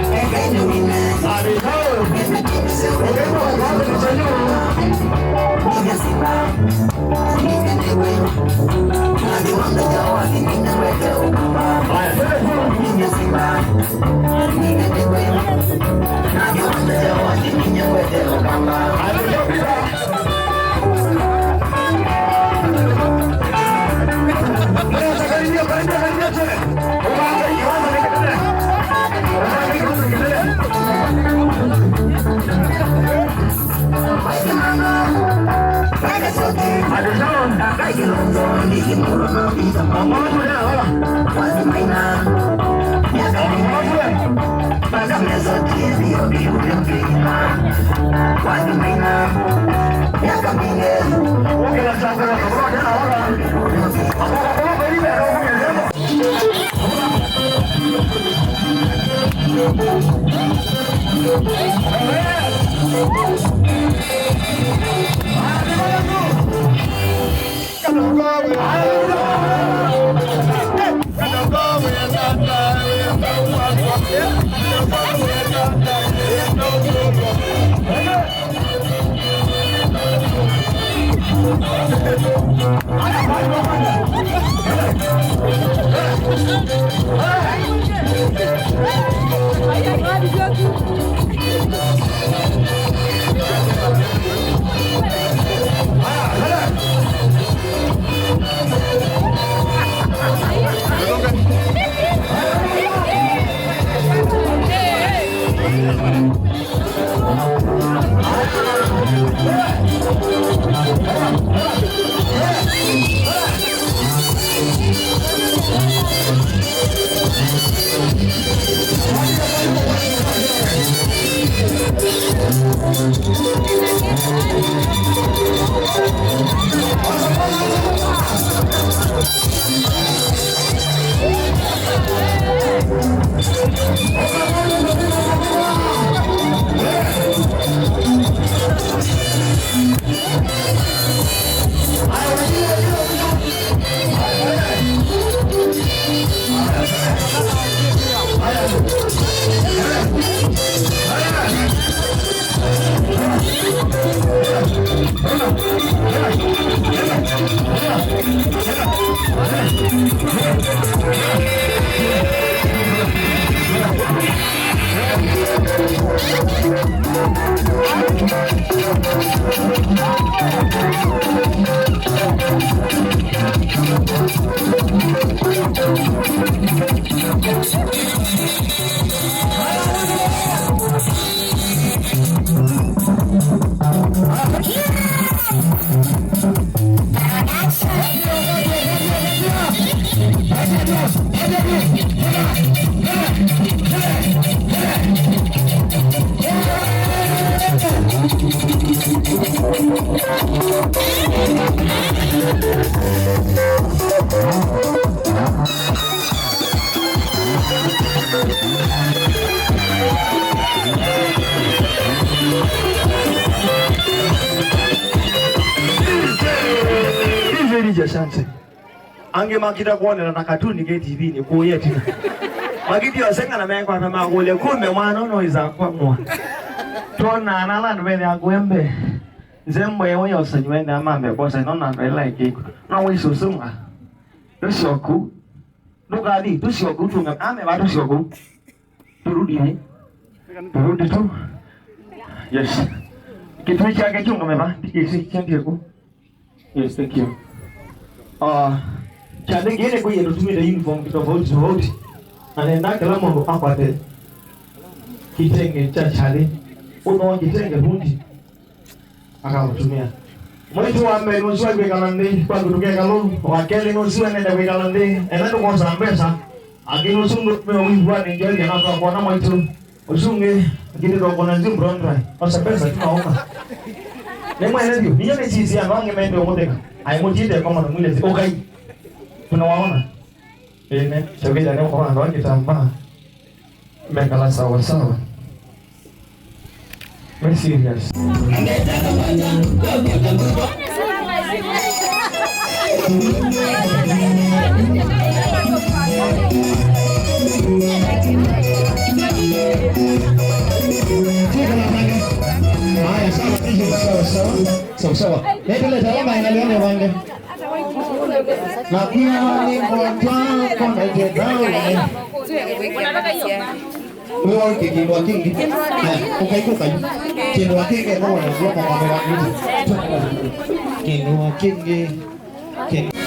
Asante. Angĩ makita kwonela na katuni ke T V-nĩ kũya ĩtina. Makiti oseng'a na mekwata makũlya, kumbe mwana ũno isa kwa mwa. Twonaa na ala andũ methĩa kũembe. Nzembo yewe ya ũsanyũ wende amambe kwosa ino na andũ ela ĩkĩ. No wĩsũsũng'a. Tũsyoku. Ndũkathi, tũsyoku, tũng'a. Ame va tũsyoku. Turudi, eh? Turudi tu. Yes. Kĩtui kyake kyũngame va, ndikĩsi kyendie ku. Yes, thank you. Ah, kyandĩ kĩĩ nĩ kwĩyĩ tũtumĩte uniform tofauti tofauti. Na nenda kĩla mũndũ akwate kĩtenge kya kyandĩ. Ũno kĩtenge vundi. Akamũtumĩa. Mwaitũ wa mbee nũsu akwĩkala nthĩ kwa kũtũka ĩkalũ, wa kelĩ nũsu anenda kwĩkala nthĩ, ena ndũkosa mbesa, angĩ nũsu ndũmĩo wĩw'anĩ njothi anatwa kwona mwaitũ, ũsu ũngĩ angĩ ndĩtwa kwona nzĩ mbronda, osa mbesa tũnaũka. Nĩ mwene vyũ, niyo nĩsisi andũ angĩ mende ũmũthĩka, aĩ mũtiĩte koma na mwĩlĩ ũkai. Tunawaona. Ĩĩ, nĩ, kyovĩla nĩ kwa andũ a kĩtambaa. Mekala sawa sawa. Me serious. Haya, sawa, sawa, sawa. Sawa, sawa. Nendele, tawama, inalione wange. Na pia ni mgonjwa, kwa mwenye dawa. Ũyũ kĩndũ kĩngĩ. Aya, ũkai, ũkai. Kĩndũ kĩngĩ, no, na guoko kwa mwanamke. Kĩndũ kĩngĩ. Kĩndũ.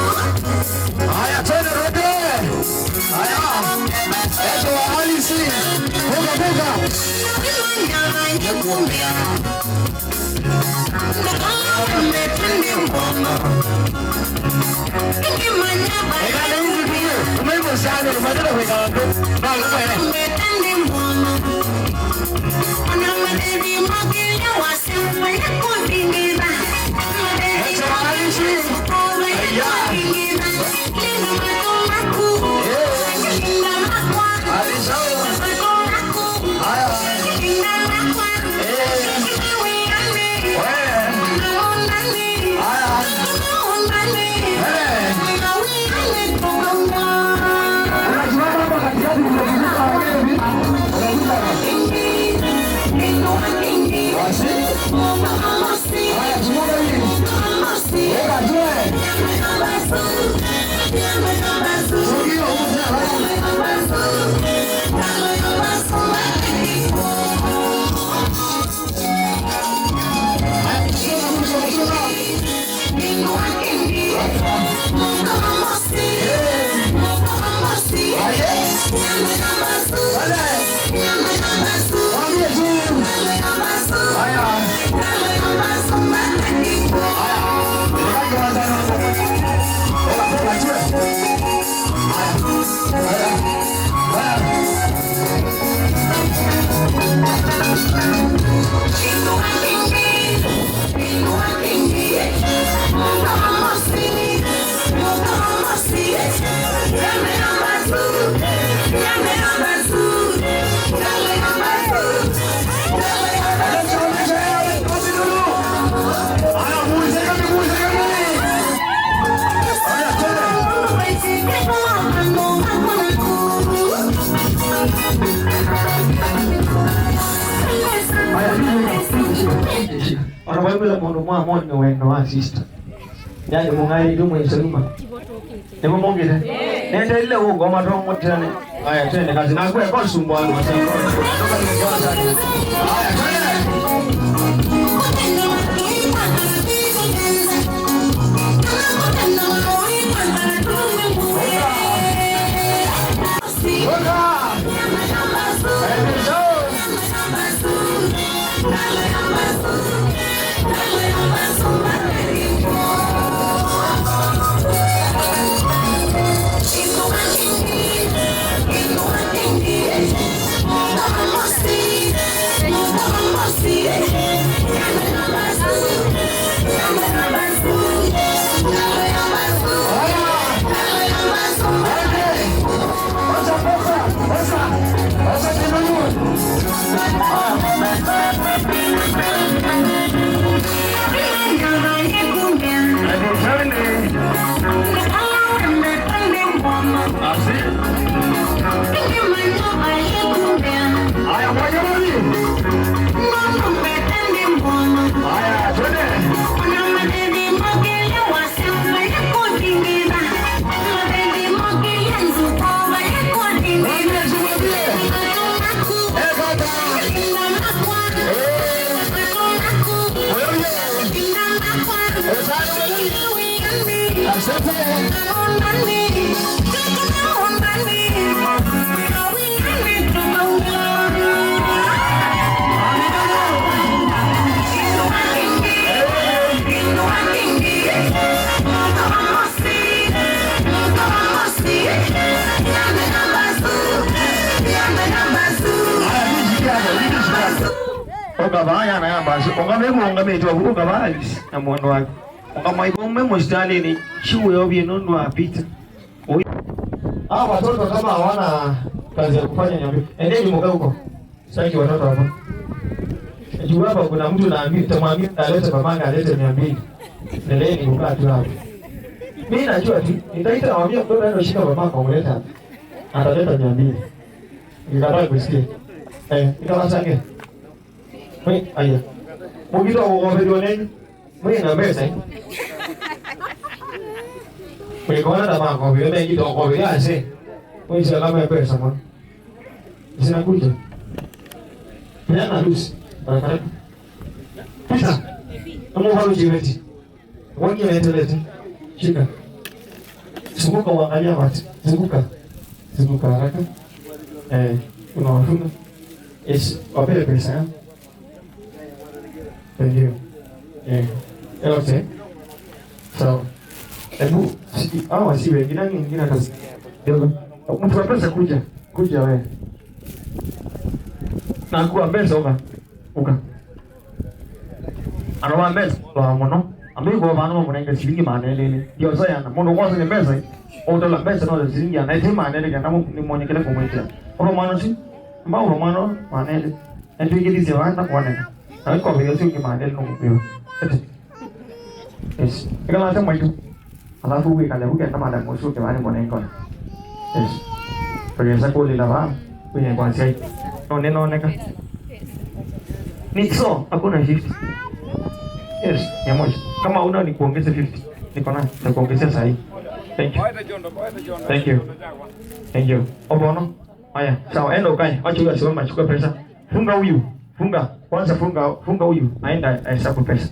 Haya, twende, twende. Haya. Eto wa Alice. Buka, buka. Ekale hivi tu. Umeimba sana, umeenda kuweka watu. Bye, bye. Haya, tunaona hii. Weka, tuwe. Ona vaivula mũndũ mwa monio wendo wa sister. Yani mũngaĩlĩtwe mwĩsoma. Nĩmũmũngĩte? Nendelile ũngoma tũmũtane. Aya, twende kazi. Na ngwe kwa sumbu wangu. Aya, twende. Weka. Aya, Aya, twende. Ũka vaa yana ya mbasi, ũka vaa ĩvo ũngamĩte ũvu, ũka vaa Alice na mũndũ wake. Ũka mwaĩva ume mũsitalĩnĩ, shiwĩovye nũndũ wa Peter. Ũi. Hawa watoto kama hawana kazi ya kufanya, niambie. Endeni mkae huko. Sitaki watoto hapa. Juu hapa kuna mtu naambia, nitamwambia alete, mama alete mia mbili. Endeni mkae tu hapo. Mimi najua tu, nitaita, naambia mtoto aende shika mama kwa kuleta. Ataleta mia mbili. Nikataa kusikia. Eh, ĩkala change. Mwĩ, aya. Mũvitwa kũkovelwa nenyu. Mwĩ na mbesa, eh? Mwĩkona ta makovelwa, mengĩ ta ũkovelwa ase. Mwĩsĩ ala me mbesa mwa. Sina kuja. Peana Lucy. Barabara. Pita. Amũvalu chiveti. Wengine endelete. Shika. Zunguka uangalia watu. Zunguka. Zunguka haraka. Eh, unawafunga. Yes, wapee pesa. Thank you. Eh, yote. Sawa. Hebu, si, hawa si wengine, nani mwingine hata si-, kidogo. Mtu wa pesa kuja. Kuja wewe. Na kuwa pesa uka. Uka. Andũ ma mbesa, wa mũno. Ambe kwa vano mũnenge silingi maana elĩ. Ndio sayana. Mũndũ kwosa nĩ mbesa, ũtola mbesa no silingi ana ĩtĩ maana elĩ kana nĩ mwonekele kũmwĩtĩa. Ũndũ mwana si, mba ũndũ mwana maana elĩ. Nĩtwĩkĩthisye vana kuoneka. Na wĩko vĩyo silingi maana elĩ nũkũkwĩwa. Eti. Yes. Ĩkala ate mwaitu. Alafu wĩkale ũkenda madam ũsu ũke vani mũnengone. Yes. Tũkesa kũlila vaa, wĩne kwa nzai. No nĩnoneka. Ni so, hakuna shift. Yes, mia moja. Kama una nikuongeze fifty. Niko nayo, nitakuongezea saa hii. Thank you. Thank you. Thank you. Obono. Haya, sawa, enda ukae. Wacha huyo asimame achukue pesa. Funga huyu. Funga. Kwanza funga, funga huyu. Aenda ahesabu pesa.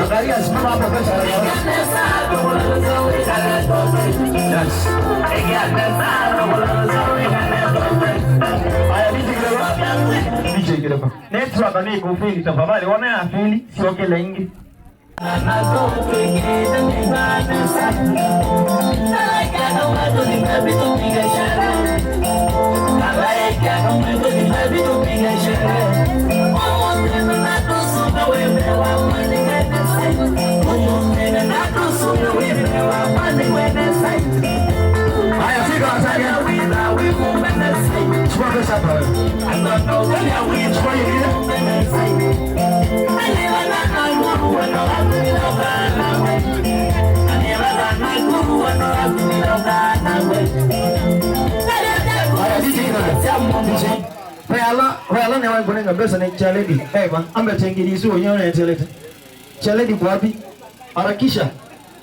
Angalia, simama hapo pesa. Yes. Haya, D J Kilemba. D J Kilemba. Network nĩ kufeli, tafadhali. Ona ya feli, siokele ingi. Haya, fika wasanii. Chukua pesa hapa wewe. Chukua hiyo ingine. Haya, D J, D J. Ve ala, ve ala nĩ waĩ kũnenga mbesa nĩ chair lady. Eh, va, ambe tengeri isu wenyewe na chair lady. Chair lady kwa wapi? Harakisha.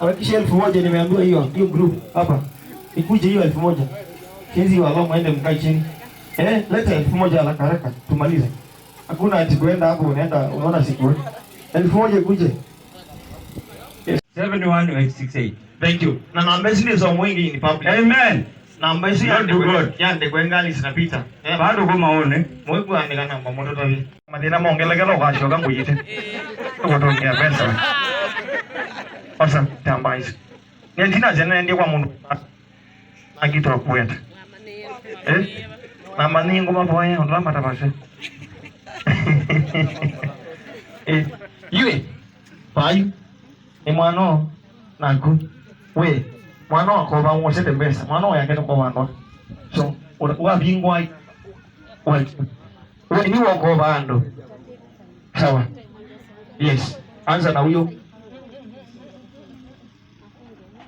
Harakisha elfu moja nimeambiwa hiyo, hiyo group hapa. Ikuje hiyo elfu moja. Kezi wa mama, ende mkae chini. Eh, leta elfu moja haraka haraka, tumalize. Hakuna ati kuenda hapo unaenda, unaona siku. Elfu moja ikuje. Yes. Seven one eight six eight. Thank you. Na namba ici nĩ somo ingi in public. Amen. Namba ici yandikwe, yandikwe ngali zinapita. Eh, bado kuma one. Mwĩkũandĩka namba mũndũ tavi. Mathĩna mongelekela ũkasyoka ngũyĩte. Ũkũtũngĩa pesa. Osa, tamba ici. Nĩ ndina zene ndĩ kwa mũndũ. Akitwa kwenda. Eh? Namba nyingi mavoya, ũndũ matavasya. Eh, yue. Vayu. Nĩ mwana naku. We, mwana wakova ng'osete mbesa. Mwana yake nĩ kwa vandũ. So, wavingwa. We, ni wakova andũ. Sawa. Yes. Anza na huyo.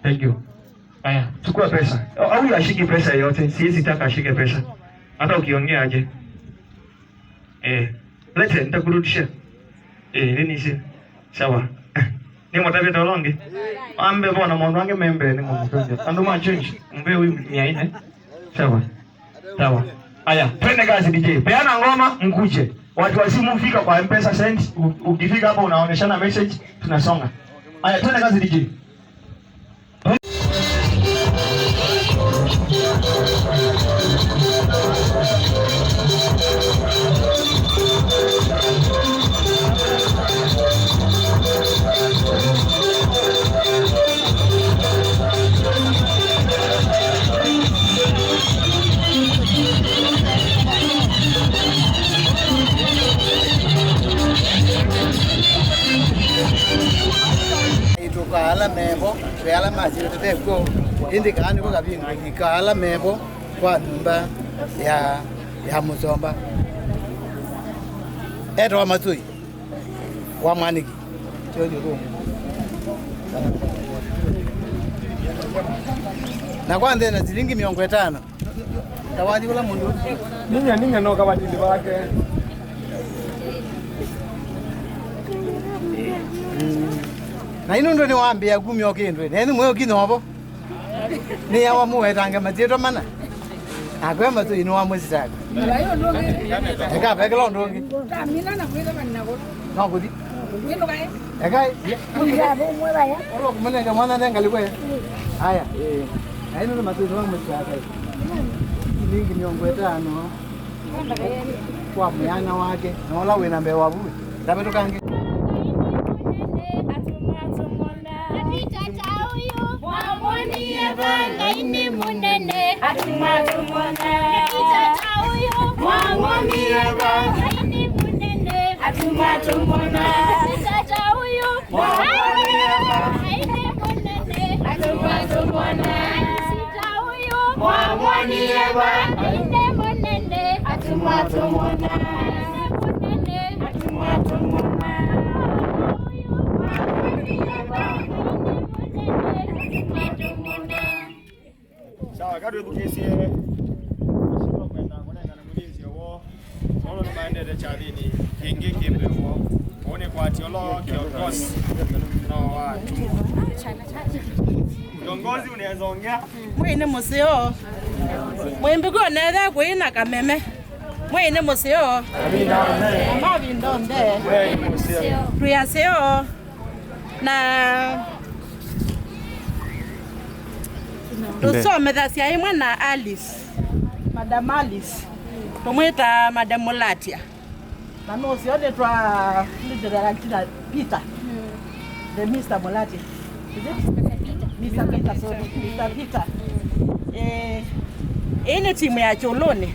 Thank you. Aya, chukua pesa. Au huyo ashiki pesa yote. Siwezi taka ashike pesa. Hata ukiongea aje. Eh, lete, nitakurudishia. Eh, nini si? Sawa. Nĩ mũtavĩte ũla ũngĩ? Ambe bona mũndũ angĩ membe nĩ mũmũtavya. Andũ ma change, mbe huyu mia nne. Sawa. Sawa. Aya, twende kazi D J. Peana ngoma, mkuje. Watu wa simu, fika kwa M-Pesa send. U-, ukifika hapo unaoneshana message, tunasonga. Aya, twende kazi D J. Mevo ve ala masyo tete kw'o, ĩndĩ kaa nĩko kavingũi ka ala mevo kwa nyũmba ya, ya mũsomba. Etawa Matũi wa Mwanĩki. Na kwa nthĩ na silingi mĩongo ĩtano. Tawathi kũla mũndũ. Ninya, ninya no kavatili vake. Na ino ndo nĩwambĩa kumya ũkĩndwe. Na ĩno mweo kinovo. Nĩ yawa mũwetange masyĩtwa mana. Akwe Matũi nĩ wa mũsitaka. Eka vekela ũndũ ũngĩ. No kũthi. Eka. Ũlo kũmũnenge mwana ndengalikwe. Aya. Na ĩno nĩ Matũi nĩ wa mũsitaka. Silingi mĩongo ĩtano. Kwa mwana wake, na ũla wĩ na mbee wa vuvi, ndavĩtũkange. Mwamwonie va Ngai nĩ mũnene. Atuma tũmwona. Mwamwonie va Ngai nĩ mũnene. Atuma tũmwona. Mwamwonie va Ngai nĩ mũnene. Atuma tũmwona. Mwamwonie va Ngai nĩ mũnene. Atuma tũmwona. Atuma tũmwona. Sawa, katwĩthukĩĩsye. Kwenda kũnengana mũthĩnzĩo woo. Maũndũ nĩmaendete kyathĩnĩ kĩngĩ kĩ mbee woo. Ũũ nĩ kwati ũla kĩongozi no wa kĩongozi unaweza ongea. Mwĩĩ nĩ mũseo. Mwĩmbĩku onethe kũina kameme. Mwĩĩ nĩ mũseo. Mavinda onthe. Twĩ aseo. Na tũsomethasya ĩmwe na Alice, Madam Alice, tũmwĩtaa Madam Mũlatia. Na nũseo nĩtwa Peter, the Mister Mũlatia. Is it? Mister Peter, sorry. Mister Peter. Eh, ĩĩ nĩ timu ya Kyũlũnĩ.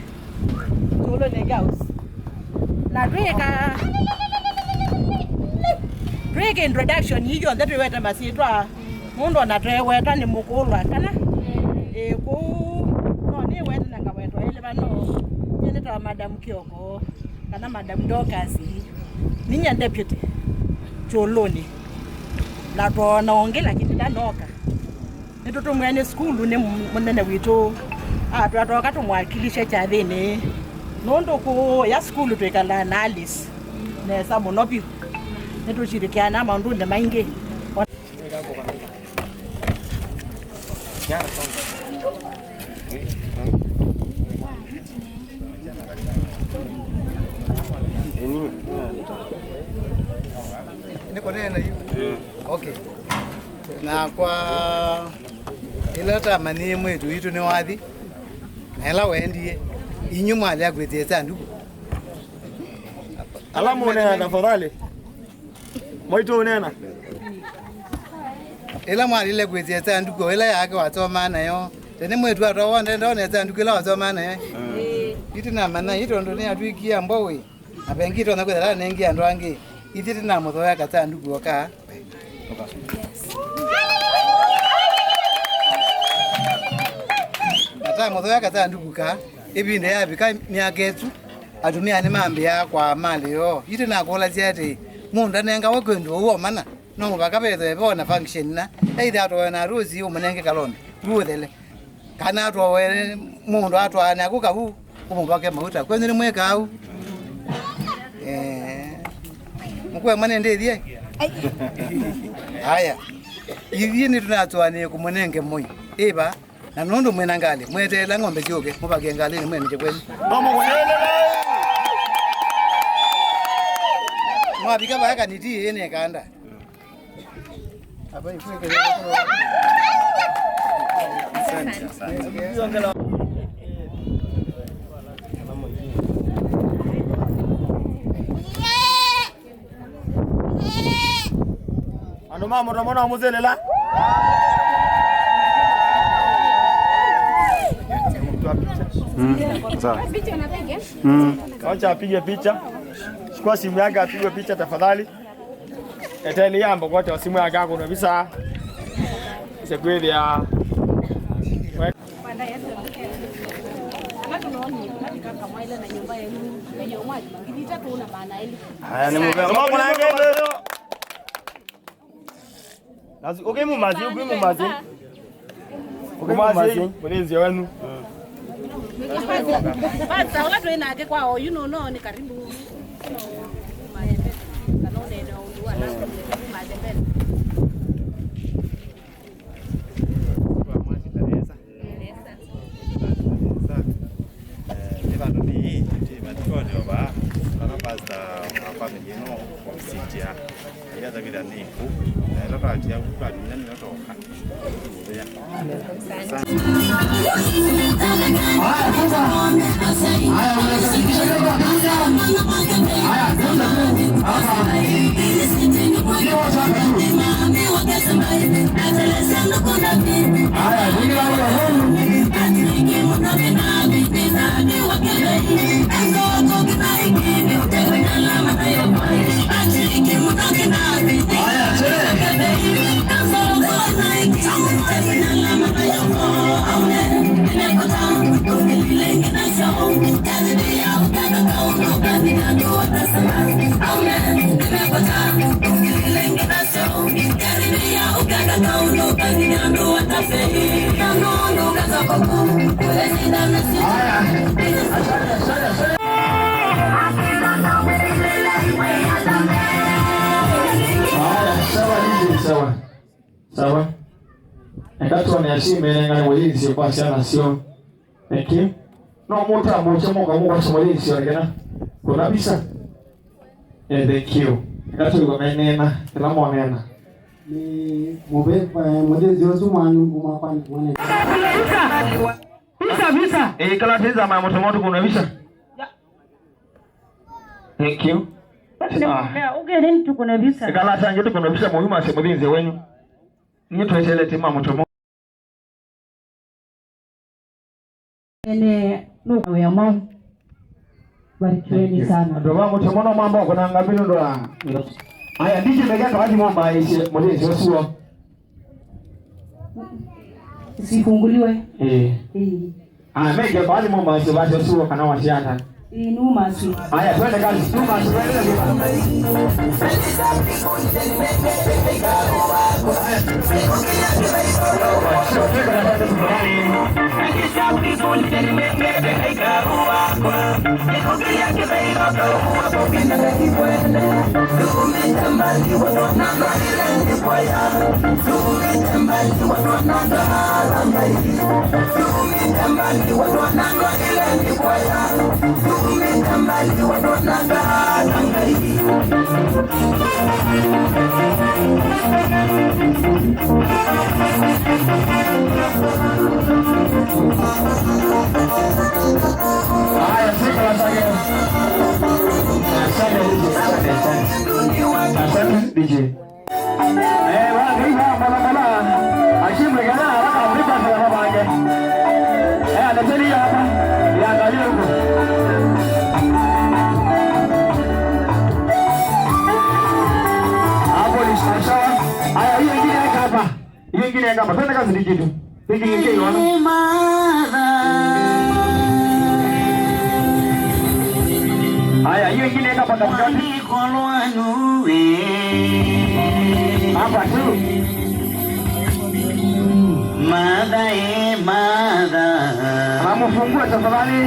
Kyũlũnĩ Girls. Na twĩka, twĩka introduction ii yonthe twĩwete masyĩtwa, mũndũ ona tweweta nĩ mũkũlwa kana, ĩ, kũu no nĩwete na ngawetwa ĩlĩ vano. Nyie nĩtawa Madam Kioko kana Madam Dorcas. Ninyie deputy Kyũlũnĩ. Na twoona ũngĩ lakini ndanoka. Nĩtũtũmĩe nĩ sukulu nĩ mũnene witũ. Atwatooka tũmwakilishe kyathĩnĩ. Nũndũ kũũya sukulu twĩkalaa na Alice nesa mũno vyũ. Nĩtũshirikiana maũndũnĩ maingĩ. Nĩkũneena yu? Okay. Nakwa ĩla tamanyie mwĩĩtu witũ nĩwathi, na ĩla waendie, inyu mwalea kwĩtĩa ĩsandũkũ. Ala mũneena tafadhali. Mwaitũ ũneena. Ĩla mwalile kwĩtĩa ĩsandũkũ ĩla yake wasomaa nayo. Tene mwĩĩtu atwawa ndenda one ĩsandũkũ ĩla wasomaa nayo. Ĩĩ. Ĩtĩ namanya ĩ tondũ nĩatwĩkie mbowĩ. Na vengi ĩtonya kwĩthĩwa nĩnengie andũ angĩ. Ithyĩ tũnamũthoea kasanduku o ka. Atamũthoea kasanduku ka, ĩvinda yavika myaka ĩsu, atumĩa nĩmambĩaa kwaa malĩ yoo. Ithyĩ nakũlasya atĩĩ, mũndũ anengawa kwĩndũ ũu o mana, no mũvaka vethĩwe ve o na function na, either atwawe na arusi ũmũnenge kalonda, vu ũthele. Kana atwawe mũndũ atwaane aku kavu, ũmũvake mauta. Kwenyu nĩmwĩkaa ũu? Eh. Mũkwema nĩndĩthye? Aya. Ithyĩ nĩtũnatwaanĩe kũmũnenge mũi. Ĩva, na nũndũ mwĩna ngalĩ, mweteela ng'ombe syũke, mũvake ngalĩnĩ mwenje kwenyu. Mwavika vaya kaniti ĩĩ nĩ kanda. Andũ ma mũtomo no mũsĩlĩla. Mm, sawa. Mm. Wacha apige picha. Chukua simu yake apige picha tafadhali. Eteli yamba kote wa simu yake ako na visa. Kwĩthĩa. Aya, nĩ mũvea. Nasi, ũkĩmumasye, ũkĩmumasye. Ũkĩmumasye, mũthĩnzĩo wenyu. Pastor, ũla twĩ nake kwa oyu nũno nĩ karibu. Kana ũnene ũndũ wa na kumaze mbele. Nĩ vandũ nĩ, nĩ mathikoni o vaa, kana pastor wa family ĩno kũmsitĩa. Ĩla tavitha nĩ kũ, na ĩla twatia, twamina nĩyo twoka. Haya, sasa. Haya, unakaribisha leo kwa kuja. Haya, twende tu. Hapa. Ndio, sasa tu. Haya, zingira huko. Haya, sherehe. Haya. Asante, asante, asante. Haya, sawa, D J, sawa. Sawa. Eka twone asyai menengane mũyĩthĩsyo kwa syana syoo. Thank you. No mũtambũkye mũka mũkwasya mũyĩthĩsyo nĩ kana. Kuna visa? Eh, thank you. Eka twĩw'e meneena, kĩla moneena. Nĩ mũve-, eh, mũthĩnzĩo ũsu mwa nyũngũ mwakwa nĩ kuoneka. Visa, visa. Eh, kala visa ma mũtũmwa tũkũna visa. Thank you. Ah. Ũkĩte nĩtũkũna visa. Ĩkala sangĩ tũkũna visa mũyuma se mũthĩnzĩo wenyu. Nĩ tweteele ti ma mũtũmwa. Ene nũkawĩa mau. Barikiweni sana. Andũ ma mũtũmwa no mamba kũnanga mbinu ndola. Aya, D J mega kawati mamba ĩsye mũthĩnzĩo ũsu. Sifunguliwe. Eh. Eh. Ah, meke baadhi mwa maasi wake usuo kana wasiata. Ĩĩ, nũmasi. Aya, twende kazi. Nũmasi, twende kazi. Haya, sifa zake. Asante, D J. Asante, asante. Asante, D J. Eh, wakĩiva malamala, asimlikana haraka, mlipa salama wake. Eh, anateni hapa, niangalie huko. Hapo ni sawa sawa. Haya, hiyo ingine weka hapa. Hiyo ingine weka hapa. Twende kazi, D J tu. Hiki ni kitu, eh? Haya, hiyo ingine weka hapa katikati. Hapa tu. Mother, eh, mother. Namufungue tafadhali.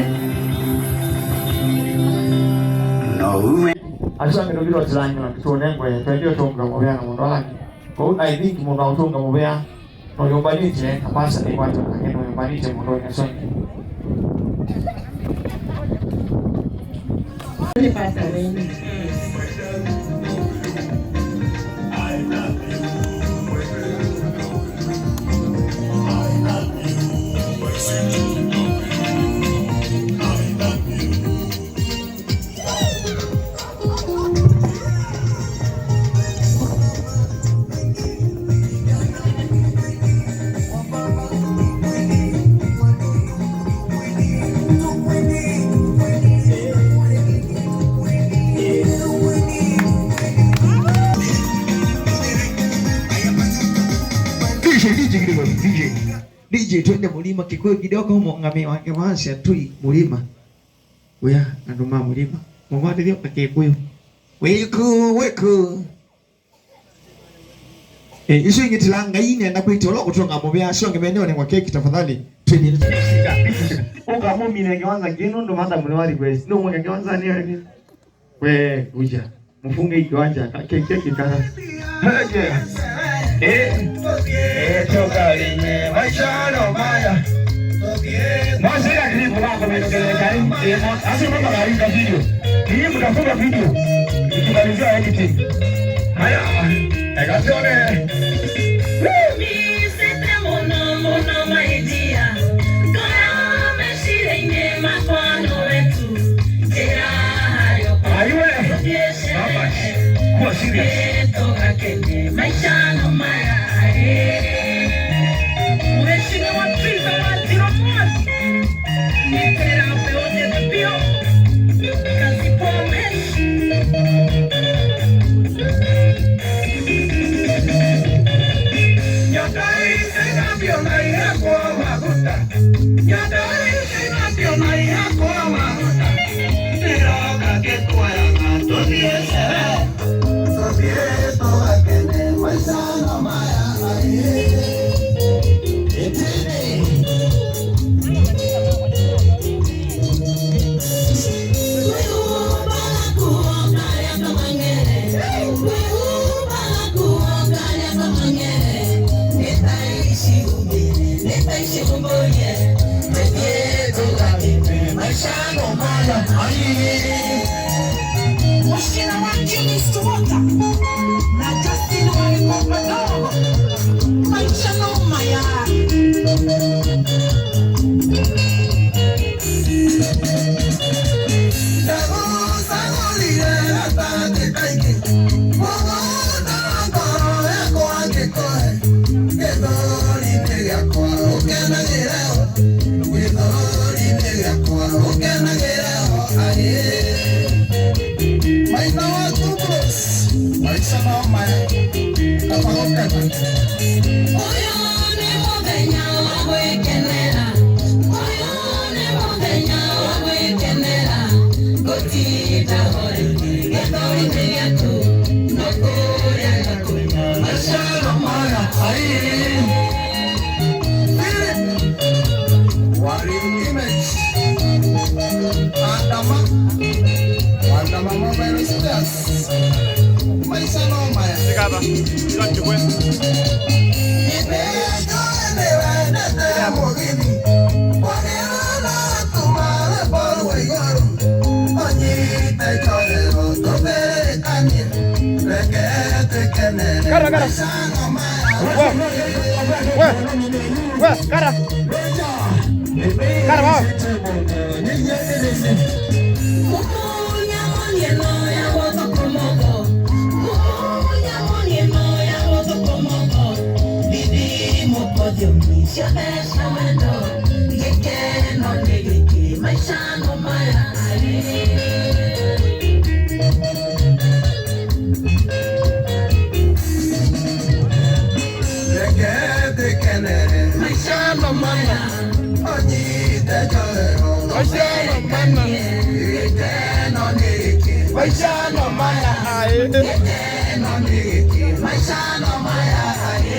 No. Asu angĩ tũkĩtwa tilanywa, tũnengwe, twendio tũmũka mũvea na mũndũ angĩ. Kwoou, I think mũndũ aũtũnga mũvea. Nũyũmbanĩtye, na pastor nĩkwata nake nũyũmbanĩtye mũndũ ũyũ nĩsongi. Nĩ pastor wenyu. D J, twende Mũlima, Kĩkũyũ kidogo, mũũngamĩe wake wasya tui Mũlima. Wĩa andũ ma Mũlima. Mũvatĩthyo Akĩkũyũ. Wĩkũ, wĩkũ. Eh, isu ingĩ tila Ngai nenda kwĩtya ũla ũkũtũnga mũvea, asu angĩ mene ũnengwa keki tafadhali. Twĩthĩe tũkĩsika. Ũkamũmine kĩwanza kĩĩ nũndũ madam nĩ wa request. Nũmwĩke kĩwanza nĩ We, uja. Mfunge hii kiwanja, ka-, ke-, ke-, kikara. Hey, yeah. Eh, eh, toka lime, maisha no maya. Mwasira clip lako mwendelee karibu. Eh, mwa-, asi mama karinga video. Hii mtafunga video. Tukimalizia editing. Haya, eka tuone. Woo! Misete mono, mono, my dear. Kama shida ine makwano wetu. Aiwe. Baba, kuwa serious. Mheshimiwa Trevor Wanjiru Mwai. Nyoka ĩngĩ na mbio na ihakwa maguta. Nyoka ĩngĩ na mbio na ihakwa maguta. Nĩroka kĩkuoya na tũthiĩ sherehe. Tũthiĩ tũgakene maica no maya. Ĩtĩnĩ. Mshina wa Julius Tuwota na Justin wa Mikopa Dogo. Maisha no maya. Ndagũsagũrire gatagatĩ kaingĩ, mũgũnda wa ngoro yakwa ngĩkũhe. Gĩthũri-inĩ gĩakwa ũkenagĩre o, gĩthũri-inĩ gĩakwa ũkenagĩre o, aĩ. Maitha wa Tubros, maica no maya, kaba gũkena. Ũyũ nĩ mũthenya wa gwĩkenera, ũyũ nĩ mũthenya wa gwĩkenera, gũtinda hwaĩ-inĩ, gĩthũri-inĩ gĩaku, no kũrĩa na kũnyua, maisha no maya, aĩ. Philip, Warrior Image, Adama, Adama Mobile Spares. Maisha no maya. Sikaba, ila njikwe. Kara, kara. We, we, we, kara. Kara, baba. Reke tũkenere. Maisha no maya. Ũnyite njohero. Maisha no maya. Gĩkeno nĩ gĩkĩ. Maisha no maya. Aĩ. Gĩkeno nĩ gĩkĩ. Maisha no maya. Aĩ.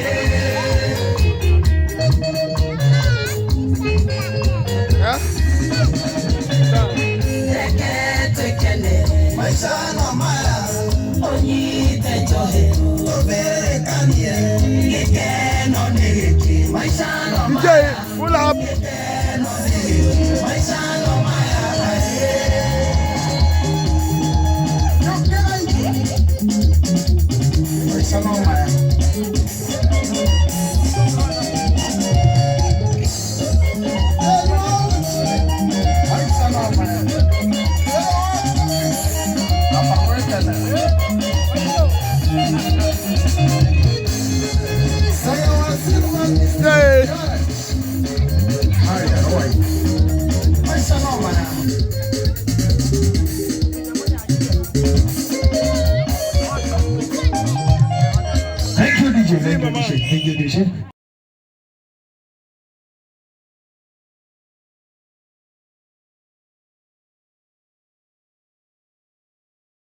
Eh? Reke tũkenere. Maisha no maya. Ũnyite njohero. Tũthekanie. Gĩkeno nĩ gĩkĩ. Maisha no maya. D J, pull up. Hey. Thank you, D J. Thank you, D J. Thank you, D J.